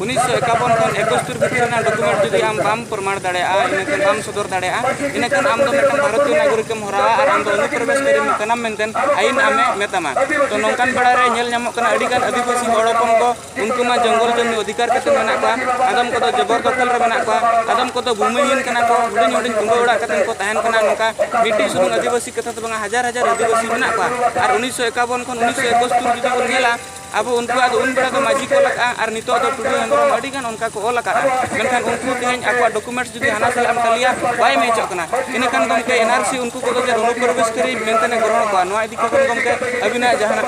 ᱩᱱᱤᱥᱥᱚ ᱮᱠᱟᱵᱚᱱ ᱠᱷᱚᱱ ᱮᱠᱟᱛᱛᱳᱨ ᱵᱷᱤᱛᱤᱨ ᱨᱮᱱᱟᱜ ᱰᱚᱠᱩᱢᱮᱱᱴ ᱡᱩᱫᱤ ᱟᱢ ᱵᱟᱢ ᱯᱨᱚᱢᱟᱱ ᱫᱟᱲᱮᱭᱟᱜᱼᱟ, ᱤᱱᱟᱹᱠᱷᱟᱱ ᱵᱟᱢ ᱥᱚᱫᱚᱨ ᱫᱟᱲᱮᱭᱟᱜᱼᱟ, ᱤᱱᱟᱹᱠᱷᱟᱱ ᱟᱢ ᱫᱚ ᱢᱤᱫᱴᱟᱝ ᱵᱷᱟᱨᱚᱛᱤᱭᱚ ᱱᱟᱜᱚᱨᱤᱠ ᱮᱢ ᱦᱚᱨᱟᱜᱼᱟ ᱟᱨ ᱟᱢ ᱫᱚ ᱚᱱᱩᱯᱨᱚᱵᱮᱥᱠᱟᱨᱤ ᱠᱟᱱᱟᱢ ᱢᱮᱱᱛᱮ ᱟᱹᱭᱤᱱ ᱟᱢᱮ ᱢᱮᱛᱟᱢᱟ᱾ ᱛᱚ ᱱᱚᱝᱠᱟᱱ ᱵᱮᱲᱟ ᱨᱮ ᱧᱮᱞ ᱧᱟᱢᱚᱜ ᱠᱟᱱᱟ ᱟᱹᱰᱤᱜᱟᱱ ᱟᱹᱫᱤᱵᱟᱹᱥᱤ ᱦᱚᱲ ᱦᱚᱯᱚᱱ ᱠᱚ ᱩᱱᱠᱩ ᱢᱟ ᱡᱚᱝᱜᱚᱞ ᱡᱚᱢᱤ ᱚᱫᱷᱤᱠᱟᱨ ᱠᱟᱛᱮ ᱢᱮᱱᱟᱜ ᱠᱚᱣᱟ, ᱟᱫᱚᱢ ᱠᱚᱫᱚ ᱡᱚᱵᱚᱨ ᱫᱚᱠᱷᱚᱞ ᱨᱮ ᱢᱮᱱᱟᱜ ᱠᱚᱣᱟ, ᱟᱫᱚᱢ ᱠᱚᱫᱚ ᱵᱷᱩᱢᱤᱦᱤᱱ ᱠᱟᱱᱟ ᱠᱚ, ᱦᱩᱰᱤᱧ ᱦᱩᱰᱤᱧ ᱠᱩᱸᱵᱟᱹ ᱚᱲᱟᱜ ᱠᱟᱛᱮ ᱠᱚ ᱛᱟᱦᱮᱱ ᱠᱟᱱᱟ᱾ ᱱᱚᱝᱠᱟ ᱢᱤᱫᱴᱤᱡ ᱥᱩᱢᱩᱝ ᱟᱹᱫᱤᱵᱟᱹᱥᱤ ᱠᱟᱛᱷᱟ ᱫᱚ ᱵᱟᱝᱟ, ᱦᱟᱡᱟᱨ ᱦᱟᱡᱟᱨ ᱟᱹᱫᱤᱵᱟᱹᱥᱤ ᱢᱮᱱᱟᱜ ᱠᱚᱣᱟ᱾ ᱟᱨ ᱩᱱᱤᱥᱥᱚ ᱮᱠᱟᱵᱚᱱ ᱠᱷᱚᱱ ᱩᱱᱤᱥᱥᱚ ᱮᱠᱟᱛᱛᱳᱨ ᱡᱩᱫᱤ ᱵᱚᱱ ᱧᱮᱞᱟ, ᱟᱵᱚ ᱩᱱᱠᱩᱣᱟᱜ ᱫᱚ ᱩᱱ ᱵᱮᱲᱟ ᱫᱚ ᱢᱟᱹᱡᱷᱤ ᱠᱚ ᱚᱞ ᱟᱠᱟᱫᱼᱟ, ᱟᱨ ᱱᱤᱛᱚᱜ ᱫᱚ ᱴᱩᱰᱩ ᱦᱮᱢᱵᱨᱚᱢ ᱟᱹᱰᱤ ᱜᱟᱱ ᱚᱱᱠᱟ ᱠᱚ ᱚᱞ ᱟᱠᱟᱫᱼᱟ, ᱢᱮᱱᱠᱷᱟᱱ ᱩᱱᱠᱩ ᱛᱮᱦᱮᱧ ᱟᱠᱚᱣᱟᱜ ᱰᱚᱠᱩᱢᱮᱱᱴᱥ ᱡᱩᱫᱤ ᱦᱟᱱᱟ ᱥᱟᱞᱟᱜ ᱮᱢ ᱛᱟᱞᱮᱭᱟ, ᱵᱟᱭ ᱢᱮᱪᱚᱜ ᱠᱟᱱᱟ᱾ ᱤᱱᱟᱹᱠᱷᱟᱱ ᱜᱚᱢᱠᱮ, ᱮᱱ ᱟᱨ ᱥᱤ ᱩᱱᱠᱩ ᱠᱚᱫᱚ ᱡᱮ ᱚᱱᱩᱯᱨᱚᱵᱮᱥᱠᱟᱨᱤ ᱢᱮᱱᱛᱮ ᱞᱮ ᱜᱨᱚᱦᱚᱬ ᱠᱚᱣᱟ, ᱱᱚᱣᱟ ᱤᱫᱤ ᱠᱟᱛᱮ ᱜᱚᱢᱠᱮ ᱟᱹᱵᱤᱱᱟᱜ ᱡᱟᱦᱟᱱᱟᱜ?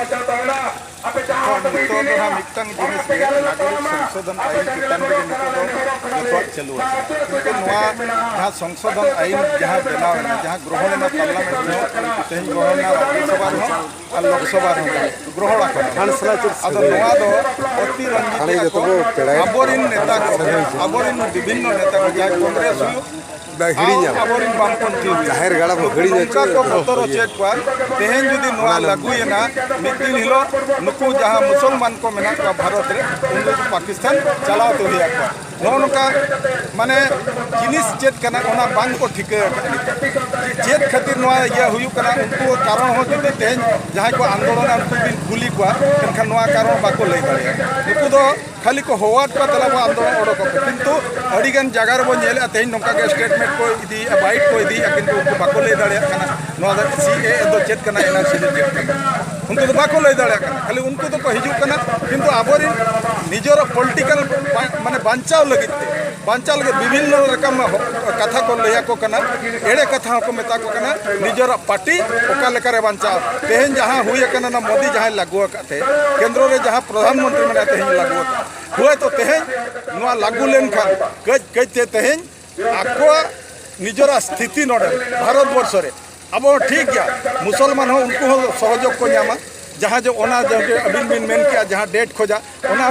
ᱱᱤᱛᱚᱜ ᱫᱚ ᱦᱟᱸᱜ ᱢᱤᱫᱴᱟᱝ ᱡᱤᱱᱤᱥ ᱜᱮ, ᱱᱟᱜᱚᱨᱤᱠ ᱥᱚᱝᱥᱳᱫᱷᱚᱱ ᱟᱭᱤᱱ ᱪᱮᱛᱟᱱ ᱨᱮᱜᱮ ᱱᱤᱛᱚᱜ ᱫᱚ ᱡᱚᱛᱚᱣᱟᱜ ᱪᱟᱹᱞᱩ ᱟᱠᱟᱱᱟ᱾ ᱠᱤᱱᱛᱩ ᱱᱚᱣᱟ ᱡᱟᱦᱟᱸ ᱥᱚᱝᱥᱳᱫᱷᱚᱱ ᱟᱭᱤᱱ ᱡᱟᱦᱟᱸ ᱵᱮᱱᱟᱣ ᱮᱱᱟ, ᱡᱟᱦᱟᱸ ᱜᱨᱚᱦᱚᱬ ᱮᱱᱟ ᱯᱟᱨᱞᱟᱢᱮᱱᱴ ᱨᱮᱦᱚᱸ, ᱛᱮᱦᱮᱧ ᱜᱨᱚᱦᱚᱬ ᱮᱱᱟ ᱨᱟᱡᱽᱡᱚᱥᱚᱵᱷᱟ ᱨᱮᱦᱚᱸ, ᱟᱨ ᱞᱳᱠᱥᱚᱵᱷᱟ ᱨᱮᱦᱚᱸ ᱜᱨᱚᱦᱚᱬ ᱟᱠᱟᱱᱟ᱾ ᱟᱫᱚ ᱱᱚᱣᱟ ᱫᱚ ᱚᱛᱤᱨᱚᱧᱡᱤᱛ ᱟᱠᱚ, ᱟᱵᱚᱨᱤᱱ ᱱᱮᱛᱟ ᱠᱚ, ᱟᱵᱚᱨᱤᱱ ᱵᱤᱵᱷᱤᱱᱱᱚ ᱱᱮᱛᱟ ᱠᱚ, ᱡᱟᱦᱟᱸᱭ ᱠᱚᱝᱜᱨᱮᱥ ᱦᱩᱭᱩᱜ, ᱟᱵᱚᱨᱤᱱ ᱵᱟᱢᱯᱚᱱᱛᱷᱤ ᱦᱩᱭᱩᱜ, ᱡᱟᱦᱮᱨ ᱜᱟᱲ ᱵᱚ ᱦᱤᱲᱤᱧ ᱱᱚᱝᱠᱟ ᱠᱚ ᱵᱚᱛᱚᱨ ᱦᱚᱪᱚᱭᱮᱫ ᱠᱚᱣᱟ᱾ ᱛᱮᱦᱮᱧ ᱡᱩᱫᱤ ᱱᱚᱣᱟ ᱞᱟᱹᱜᱩᱭᱮᱱᱟ, ᱢᱤᱫ ᱫᱤᱱ ᱦᱤᱞᱳᱜ ᱱᱩᱠᱩ ᱡᱟᱦᱟᱸ ᱢᱩᱥᱚᱞᱢᱟᱱ ᱠᱚ ᱢᱮᱱᱟᱜ ᱠᱚᱣᱟ ᱵᱷᱟᱨᱚᱛ ᱨᱮ, ᱩᱱᱠᱩ ᱯᱟᱠᱤᱥᱛᱟᱱ ᱪᱟᱞᱟᱣ ᱛᱮ ᱦᱩᱭ ᱟᱠᱚᱣᱟ᱾ ᱱᱚᱜᱼᱚ ᱱᱚᱝᱠᱟ, ᱢᱟᱱᱮ, ᱡᱤᱱᱤᱥ ᱪᱮᱫ ᱠᱟᱱᱟ, ᱚᱱᱟ ᱵᱟᱝ ᱠᱚ ᱴᱷᱤᱠᱟᱹ ᱟᱠᱟᱫ ᱱᱤᱛᱚᱜ᱾ ᱪᱮᱫ ᱠᱷᱟᱹᱛᱤᱨ ᱱᱚᱣᱟ ᱤᱭᱟᱹ ᱦᱩᱭᱩᱜ ᱠᱟᱱᱟ, ᱩᱱᱠᱩ ᱠᱟᱨᱚᱱ ᱦᱚᱸ ᱡᱩᱫᱤ ᱛᱮᱦᱮᱧ ᱡᱟᱦᱟᱸᱭ ᱠᱚ ᱟᱱᱫᱳᱞᱚᱱᱟ, ᱩᱱᱠᱩ ᱵᱤᱱ ᱠᱩᱞᱤ ᱠᱚᱣᱟ, ᱮᱱᱠᱷᱟᱱ ᱱᱚᱣᱟ ᱠᱟᱨᱚᱱ ᱵᱟᱠᱚ ᱞᱟᱹᱭ ᱫᱟᱲᱮᱭᱟᱜᱼᱟ᱾ ᱱᱩᱠᱩ ᱫᱚ ᱠᱷᱟᱹᱞᱤ ᱠᱚ ᱦᱚᱦᱚᱣᱟᱫ ᱠᱚᱣᱟ, "ᱫᱮᱞᱟ ᱵᱚ ᱟᱱᱫᱳᱞᱚᱱ ᱚᱰᱚᱠᱚᱜ ᱯᱮ", ᱠᱤᱱᱛᱩ ᱟᱹᱰᱤᱜᱟᱱ ᱡᱟᱭᱜᱟ ᱨᱮᱵᱚᱱ ᱧᱮᱞᱮᱫᱼᱟ, ᱛᱮᱦᱮᱧ ᱱᱚᱝᱠᱟ ᱜᱮ ᱥᱴᱮᱴᱢᱮᱱᱴ ᱠᱚ ᱤᱫᱤᱭᱮᱫᱼᱟ, ᱵᱟᱭᱤᱴ ᱠᱚ ᱤᱫᱤᱭᱮᱫᱼᱟ, ᱠᱤᱱᱛᱩ ᱩᱱᱠᱩ ᱵᱟᱠᱚ ᱞᱟᱹᱭ ᱫᱟᱲᱮᱭᱟᱜ ᱠᱟᱱᱟ ᱱᱚᱣᱟ ᱫᱚ ᱥᱤ ᱮ ᱮ ᱫᱚ ᱪᱮᱫ ᱠᱟᱱᱟ, ᱮᱱ ᱟᱨ ᱥᱤ ᱫᱚ ᱪᱮᱫ ᱠᱟᱱᱟ᱾ ᱩᱱᱠᱩ ᱫᱚ ᱵᱟᱠᱚ ᱞᱟᱹᱭ ᱫᱟᱲᱮᱭᱟᱜ ᱠᱟᱱᱟ᱾ ᱠᱷᱟᱹᱞᱤ ᱩᱱᱠᱩ ᱫᱚᱠᱚ ᱦᱤᱡᱩᱜ ᱠᱟᱱᱟ, ᱠᱤᱱᱛᱩ ᱟᱵᱚᱨᱮᱱ ᱱᱤᱡᱮᱨᱟᱜ ᱯᱚᱞᱤᱴᱤᱠᱟᱞ ᱵᱟ-, ᱢᱟᱱᱮ ᱵᱟᱧᱪᱟᱣ ᱞᱟᱹᱜᱤᱫ ᱛᱮ, ᱵᱟᱧᱪᱟᱣ ᱞᱟᱹᱜᱤᱫ ᱵᱤᱵᱷᱤᱱᱱᱚ ᱨᱚᱠᱚᱢ ᱦᱚ-, ᱠᱟᱛᱷᱟ ᱠᱚ ᱞᱟᱹᱭ ᱟᱠᱚ ᱠᱟᱱᱟ, ᱮᱲᱮ ᱠᱟᱛᱷᱟ ᱦᱚᱸᱠᱚ ᱢᱮᱛᱟ ᱠᱚ ᱠᱟᱱᱟ, ᱱᱤᱡᱮᱨᱟᱜ ᱯᱟᱨᱴᱤ ᱚᱠᱟ ᱞᱮᱠᱟᱨᱮ ᱵᱟᱧᱪᱟᱣ᱾ ᱛᱮᱦᱮᱧ ᱡᱟᱦᱟᱸ ᱦᱩᱭ ᱟᱠᱟᱱᱟ, ᱚᱱᱟ ᱢᱳᱫᱤ ᱡᱟᱦᱟᱸᱭ ᱞᱟᱹᱜᱩ ᱟᱠᱟᱫ ᱛᱮ, ᱠᱮᱱᱫᱨᱚ ᱨᱮ ᱡᱟᱦᱟᱸ ᱯᱨᱚᱫᱷᱟᱱ ᱢᱚᱱᱛᱨᱤ ᱢᱮᱱᱟᱭᱟ, ᱛᱮᱦᱮᱧ ᱞᱟᱹᱜᱩ ᱟᱠᱟᱫ᱾ ᱦᱳᱭᱛᱳ ᱛᱮᱦᱮᱧ ᱱᱚᱣᱟ ᱞᱟᱹᱜᱩ ᱞᱮᱱᱠᱷᱟᱱ ᱠᱟᱹᱡ ᱠᱟᱹᱡ ᱛᱮ ᱛᱮᱦᱮᱧ ᱟᱠᱚᱣᱟᱜ ᱱᱤᱡᱮᱨᱟᱜ ᱥᱛᱷᱤᱛᱤ ᱱᱚᱰᱮ ᱵᱷᱟᱨᱚᱛ ᱵᱚᱨᱥᱚ ᱨᱮ ᱟᱵᱚ ᱦᱚᱸ ᱴᱷᱤᱠ ᱜᱮᱭᱟ, ᱢᱩᱥᱚᱞᱢᱟᱱ ᱦᱚᱸ ᱩᱱᱠᱩ ᱦᱚᱸ ᱥᱚᱦᱚᱡᱳᱜᱽ ᱠᱚ ᱧᱟᱢᱟ᱾ ᱡᱟᱦᱟᱸ ᱡᱮ ᱚᱱᱟ ᱡᱮ ᱟᱹᱵᱤᱱ ᱵᱤᱱ ᱢᱮᱱ ᱠᱮᱜᱼᱟ, ᱡᱟᱦᱟᱸ ᱰᱮᱴ ᱠᱷᱚᱡᱟᱜ, ᱚᱱᱟ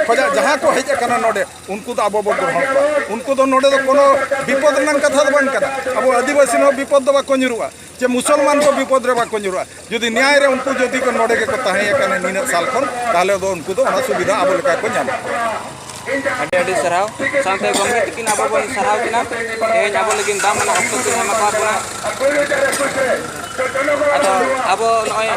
ᱠᱷᱚᱡᱟᱜ ᱡᱟᱦᱟᱸ ᱠᱚ ᱦᱮᱡ ᱟᱠᱟᱱᱟ ᱱᱚᱰᱮ, ᱩᱱᱠᱩ ᱫᱚ ᱟᱵᱚ ᱵᱚ ᱜᱨᱚᱦᱚᱱ ᱠᱚᱣᱟ᱾ ᱩᱱᱠᱩ ᱫᱚ ᱱᱚᱰᱮ ᱫᱚ ᱠᱳᱱᱳ ᱵᱤᱯᱚᱫ ᱨᱮᱱᱟᱜ ᱠᱟᱛᱷᱟ ᱫᱚ ᱵᱟᱝ ᱠᱟᱱᱟ᱾ ᱟᱵᱚ ᱟᱹᱫᱤᱵᱟᱹᱥᱤ ᱦᱚᱸ ᱵᱤᱯᱚᱫ ᱫᱚ ᱵᱟᱠᱚ ᱧᱩᱨᱩᱜᱼᱟ, ᱪᱮ ᱢᱩᱥᱚᱞᱢᱟᱱ ᱠᱚ ᱵᱤᱯᱚᱫ ᱨᱮ ᱵᱟᱠᱚ ᱧᱩᱨᱩᱜᱼᱟ᱾ ᱡᱩᱫᱤ ᱱᱮᱭᱟᱭ ᱨᱮ ᱩᱱᱠᱩ ᱡᱩᱫᱤ ᱠᱚ ᱱᱚᱰᱮ ᱜᱮᱠᱚ ᱛᱟᱦᱮᱸ ᱟᱠᱟᱱᱟ ᱱᱤᱱᱟᱹᱜ ᱥᱟᱞ ᱠᱷᱚᱱ, ᱛᱟᱦᱚᱞᱮ ᱫᱚ ᱩᱱᱠᱩ ᱫᱚ ᱚᱱᱟ ᱥᱩᱵᱤᱫᱷᱟ ᱟᱵᱚ ᱞᱮᱠᱟ ᱠᱚ ᱧᱟᱢᱟ᱾ ᱟᱹᱰᱤ ᱟᱹᱰᱤ ᱥᱟᱨᱦᱟᱣ᱾ ᱥᱟᱶᱛᱮ ᱜᱚᱢᱠᱮ ᱛᱤᱠᱤᱱ ᱟᱵᱚ ᱵᱚᱱ ᱥᱟᱨᱦᱟᱣ ᱠᱤᱱᱟ, ᱛᱮᱦᱮᱧ ᱟᱵᱚ ᱞᱟᱹᱜᱤᱫ ᱫᱟᱢᱟᱱᱟᱜ ᱚᱠᱛᱚ ᱠᱤᱱ ᱮᱢ ᱟᱠᱟᱫ ᱵᱚᱱᱟ᱾ ᱟᱫᱚ ᱟᱵᱚ ᱱᱚᱜᱼᱚᱭ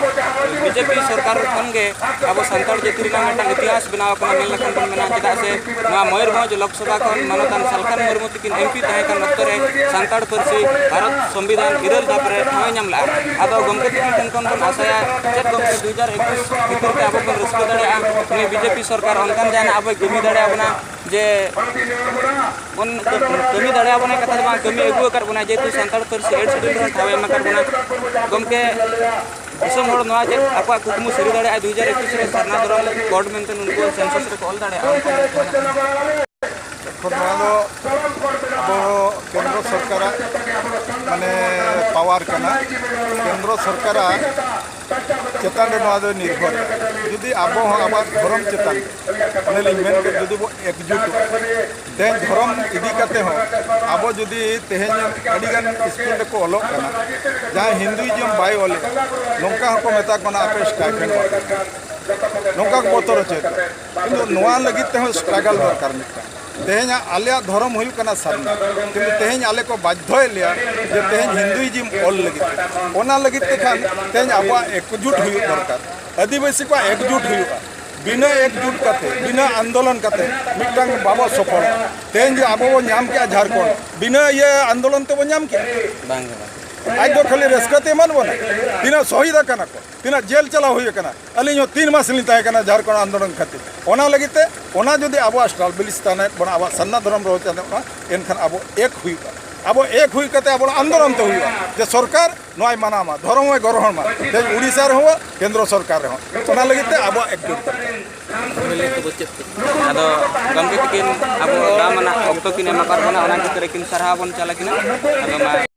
ᱵᱤᱡᱮᱯᱤ ᱥᱚᱨᱠᱟᱨ ᱠᱷᱚᱱ ᱜᱮ ᱟᱵᱚ ᱥᱟᱱᱛᱟᱲ ᱡᱟᱹᱛᱤ ᱨᱮᱱᱟᱜ ᱢᱤᱫᱴᱟᱝ ᱤᱛᱤᱦᱟᱥ ᱵᱮᱱᱟᱣ ᱟᱠᱟᱱᱟ ᱢᱮᱱ ᱞᱮᱠᱷᱟᱱ ᱵᱚᱱ ᱢᱮᱱᱟ, ᱪᱮᱫᱟᱜ ᱥᱮ ᱱᱚᱣᱟ ᱢᱚᱭᱩᱨᱵᱷᱚᱸᱡᱽ ᱞᱳᱠᱥᱚᱵᱷᱟ ᱠᱷᱚᱱ ᱢᱟᱱᱚᱛᱟᱱ ᱥᱟᱞᱠᱷᱟᱱ ᱢᱩᱨᱢᱩ ᱛᱟᱹᱠᱤᱱ ᱮᱢ ᱯᱤ ᱛᱟᱦᱮᱸ ᱠᱟᱱ ᱚᱠᱛᱚ ᱨᱮ ᱥᱟᱱᱛᱟᱲ ᱯᱟᱹᱨᱥᱤ ᱵᱷᱟᱨᱚᱛ ᱥᱚᱝᱵᱤᱫᱷᱟᱱ ᱤᱨᱟᱹᱞ ᱫᱷᱟᱯ ᱨᱮ ᱴᱷᱟᱶ ᱮ ᱧᱟᱢ ᱞᱮᱫᱼᱟ᱾ ᱟᱫᱚ ᱜᱚᱢᱠᱮ ᱛᱟᱹᱠᱤᱱ ᱴᱷᱮᱱ ᱠᱷᱚᱱ ᱵᱚᱱ ᱟᱥᱟᱭᱟ ᱪᱮᱫ ᱜᱚᱢᱠᱮ ᱫᱩ ᱦᱟᱡᱟᱨ ᱮᱠᱩᱥ ᱵᱷᱤᱛᱤᱨ ᱛᱮ ᱟᱵᱚ ᱵᱚᱱ ᱨᱟᱹᱥᱠᱟᱹ ᱫᱟᱲᱮᱭᱟᱜᱼᱟ, ᱩᱱᱤ ᱵᱤᱡᱮᱯᱤ ᱥᱚᱨᱠᱟᱨ ᱚᱱᱠᱟᱱ ᱡᱟᱦᱟᱱᱟᱜ ᱟᱵᱚᱭ ᱠᱟᱹᱢᱤ ᱫᱟᱲᱮᱭᱟᱵᱚᱱᱟ ᱡᱮ ᱵᱚᱱ ᱠᱟᱹᱢᱤ ᱫᱟᱲᱮᱭᱟᱵᱚᱱᱟ, ᱠᱟᱛᱷᱟ ᱫᱚ ᱵᱟᱝ, ᱠᱟᱹᱢᱤ ᱟᱹᱜᱩ ᱟᱠᱟᱫ ᱵᱚᱱᱟ, ᱡᱮᱦᱮᱛᱩ ᱥᱟᱱᱛᱟᱲ ᱯᱟᱹᱨᱥᱤ ᱮᱰ ᱥᱤᱰᱤᱭᱩᱞ ᱨᱮ ᱴᱷᱟᱶ ᱮ ᱮᱢ ᱟᱠᱟᱫ ᱵᱚᱱᱟ᱾ ᱜᱚᱢᱠᱮ, ᱫᱤᱥᱚᱢ ᱦᱚᱲ ᱱᱚᱣᱟ ᱪᱮᱫ ᱟᱠᱚᱣᱟᱜ ᱠᱩᱠᱢᱩ ᱥᱟᱹᱨᱤ ᱫᱟᱲᱮᱭᱟᱜᱼᱟ, ᱫᱩ ᱦᱟᱡᱟᱨ ᱮᱠᱩᱥ ᱨᱮ ᱥᱟᱨᱱᱟ ᱫᱷᱚᱨᱚᱢ ᱠᱳᱰ ᱢᱮᱱᱛᱮ ᱩᱱᱠᱩ ᱥᱮᱱᱥᱟᱥ ᱨᱮᱠᱚ ᱚᱞ ᱫᱟᱲᱮᱭᱟᱜᱼᱟ? ᱮᱠᱷᱚᱱ ᱱᱚᱣᱟ ᱫᱚ ᱟᱵᱚ ᱠᱮᱱᱫᱨᱚ ᱥᱚᱨᱠᱟᱨᱟᱜ ᱢᱟᱱᱮ ᱯᱟᱣᱟᱨ ᱠᱟᱱᱟ᱾ ᱠᱮᱱᱫᱨᱚ ᱥᱚᱨᱠᱟᱨᱟᱜ ᱪᱮᱛᱟᱱ ᱨᱮ ᱱᱚᱣᱟ ᱫᱚ ᱱᱤᱨᱵᱷᱚᱨ᱾ ᱡᱩᱫᱤ ᱟᱵᱚ ᱦᱚᱸ ᱟᱵᱚᱣᱟᱜ ᱫᱷᱚᱨᱚᱢ ᱪᱮᱛᱟᱱ ᱨᱮ, ᱚᱱᱮ ᱞᱤᱧ ᱢᱮᱱ ᱠᱮᱫ, ᱡᱩᱫᱤ ᱵᱚ ᱮᱠᱡᱩᱴᱚᱜᱼᱟ, ᱛᱮᱦᱮᱧ ᱫᱷᱚᱨᱚᱢ ᱤᱫᱤ ᱠᱟᱛᱮ ᱦᱚᱸ ᱟᱵᱚ ᱡᱩᱫᱤ ᱛᱮᱦᱮᱧ ᱟᱹᱰᱤᱜᱟᱱ ᱥᱠᱩᱞ ᱨᱮᱠᱚ ᱚᱞᱚᱜ ᱠᱟᱱᱟ, ᱡᱟᱦᱟᱸᱭ ᱦᱤᱱᱫᱩᱭᱤᱡᱚᱢ ᱵᱟᱭ ᱚᱞᱮᱫ, ᱱᱚᱝᱠᱟ ᱦᱚᱸᱠᱚ ᱢᱮᱛᱟ ᱠᱚ ᱠᱟᱱᱟ, "ᱟᱯᱮ ᱥᱴᱟᱭᱯᱷᱮᱱᱰ ᱵᱟᱯᱮ ᱧᱟᱢᱟ", ᱱᱚᱝᱠᱟ ᱠᱚ ᱵᱚᱛᱚᱨ ᱦᱚᱪᱚᱭᱮᱫ ᱠᱚᱣᱟ᱾ ᱠᱤᱱᱛᱩ ᱱᱚᱣᱟ ᱞᱟᱹᱜᱤᱫ ᱛᱮᱦᱚᱸ ᱥᱴᱨᱟᱜᱟᱞ ᱫᱚᱨᱠᱟᱨ ᱢᱤᱫᱴᱟᱝ᱾ ᱛᱮᱦᱮᱧᱟᱜ ᱟᱞᱮᱭᱟᱜ ᱫᱷᱚᱨᱚᱢ ᱦᱩᱭᱩᱜ ᱠᱟᱱᱟ ᱥᱟᱨᱱᱟ, ᱠᱤᱱᱛᱩ ᱛᱮᱦᱮᱧ ᱟᱞᱮ ᱠᱚ ᱵᱟᱫᱽᱫᱷᱚᱭᱮᱫ ᱞᱮᱭᱟ ᱡᱮ ᱛᱮᱦᱮᱧ ᱦᱤᱱᱫᱩᱭᱤᱡᱚᱢ ᱚᱞ ᱞᱟᱹᱜᱤᱫ ᱛᱮ᱾ ᱚᱱᱟ ᱞᱟᱹᱜᱤᱫ ᱛᱮ ᱠᱷᱟᱱ ᱛᱮᱦᱮᱧ ᱟᱵᱚᱣᱟᱜ ᱮᱠᱡᱩᱴ ᱦᱩᱭᱩᱜ ᱫᱚᱨᱠᱟᱨ, ᱟᱹᱫᱤᱵᱟᱹᱥᱤ ᱠᱚᱣᱟᱜ ᱮᱠᱡᱩᱴ ᱦᱩᱭᱩᱜᱼᱟ᱾ ᱵᱤᱱᱟᱹ ᱮᱠᱡᱩᱴ ᱠᱟᱛᱮ, ᱵᱤᱱᱟᱹ ᱟᱱᱫᱳᱞᱚᱱ ᱠᱟᱛᱮ ᱢᱤᱫᱴᱟᱝ ᱵᱟᱵᱚ ᱥᱚᱯᱷᱚᱞ᱾ ᱛᱮᱦᱮᱧ ᱡᱮ ᱟᱵᱚ ᱵᱚ ᱧᱟᱢ ᱠᱮᱜᱼᱟ ᱡᱷᱟᱲᱠᱷᱚᱸᱰ, ᱵᱤᱱᱟᱹ ᱤᱭᱟᱹ ᱟᱱᱫᱳᱞᱚᱱ ᱛᱮᱵᱚ ᱧᱟᱢ ᱠᱮᱜᱼᱟ? ᱵᱟᱝ ᱜᱮ, ᱵᱟᱝ᱾ ᱟᱡ ᱫᱚ ᱠᱷᱟᱹᱞᱤ ᱨᱟᱹᱥᱠᱟᱹ ᱛᱮ ᱮᱢᱟᱱ ᱵᱚᱱᱟ, ᱛᱤᱱᱟᱹᱜ ᱥᱚᱦᱤᱫ ᱟᱠᱟᱱᱟ ᱠᱚ, ᱛᱤᱱᱟᱹᱜ ᱡᱮᱞ ᱪᱟᱞᱟᱣ ᱦᱩᱭ ᱟᱠᱟᱱᱟ᱾ ᱟᱹᱞᱤᱧ ᱦᱚᱸ ᱛᱤᱱ ᱢᱟᱥ ᱞᱤᱧ ᱛᱟᱦᱮᱸ ᱠᱟᱱᱟ ᱡᱷᱟᱲᱠᱷᱚᱸᱰ ᱟᱱᱫᱳᱞᱚᱱ ᱠᱷᱟᱹᱛᱤᱨ᱾ ᱚᱱᱟ ᱞᱟᱹᱜᱤᱫ ᱛᱮ, ᱚᱱᱟ ᱡᱩᱫᱤ ᱟᱵᱚᱣᱟᱜ ᱮᱥᱴᱟᱵᱞᱤᱥ ᱛᱟᱦᱮᱱᱟ, ᱵᱚᱱᱟ ᱟᱵᱚᱣᱟᱜ ᱥᱟᱨᱱᱟ ᱫᱷᱚᱨᱚᱢ ᱨᱮ ᱦᱚᱸ ᱪᱟᱞᱟᱜᱼᱟ, ᱮᱱᱠᱷᱟᱱ ᱟᱵᱚ ᱮᱠ ᱦᱩᱭᱩᱜᱼᱟ᱾ ᱟᱵᱚ ᱮᱠ ᱦᱩᱭ ᱠᱟᱛᱮ ᱟᱵᱚ ᱟᱱᱫᱳᱞᱚᱱ ᱛᱮ ᱦᱩᱭᱩᱜᱼᱟ ᱡᱮ ᱥᱚᱨᱠᱟᱨ ᱱᱚᱣᱟᱭ ᱢᱟᱱᱟᱣ ᱢᱟ, ᱫᱷᱚᱨᱚᱢ ᱦᱚᱸᱭ ᱜᱚᱨᱦᱚᱱ ᱢᱟ, ᱛᱮᱦᱮᱧ ᱩᱲᱤᱥᱥᱟ ᱨᱮᱦᱚᱸ, ᱠᱮᱱᱫᱨᱚ ᱥᱚᱨᱠᱟᱨ ᱨᱮᱦᱚᱸ᱾ ᱚᱱᱟ ᱞᱟᱹᱜᱤᱫ ᱛᱮ ᱟᱵᱚᱣᱟᱜ ᱮᱠᱡᱩᱴ ᱫᱚᱨᱠᱟᱨ᱾ ᱟᱫᱚ ᱜᱚᱢᱠᱮ ᱛᱟᱹᱠᱤᱱ ᱟᱵᱚ ᱫᱟᱢᱟᱱᱟᱜ ᱚᱠᱛᱚ ᱠᱤᱱ ᱮᱢ ᱟᱠᱟᱫ ᱵᱚᱱᱟ, ᱚᱱᱟ ᱠᱷᱟᱹᱛᱤᱨ ᱟᱹᱠᱤᱱ ᱥᱟᱨᱦᱟᱣ ᱵᱚᱱ ᱪᱟᱞ ᱟᱹᱠᱤᱱᱟ᱾ ᱟᱫᱚ ᱢᱟ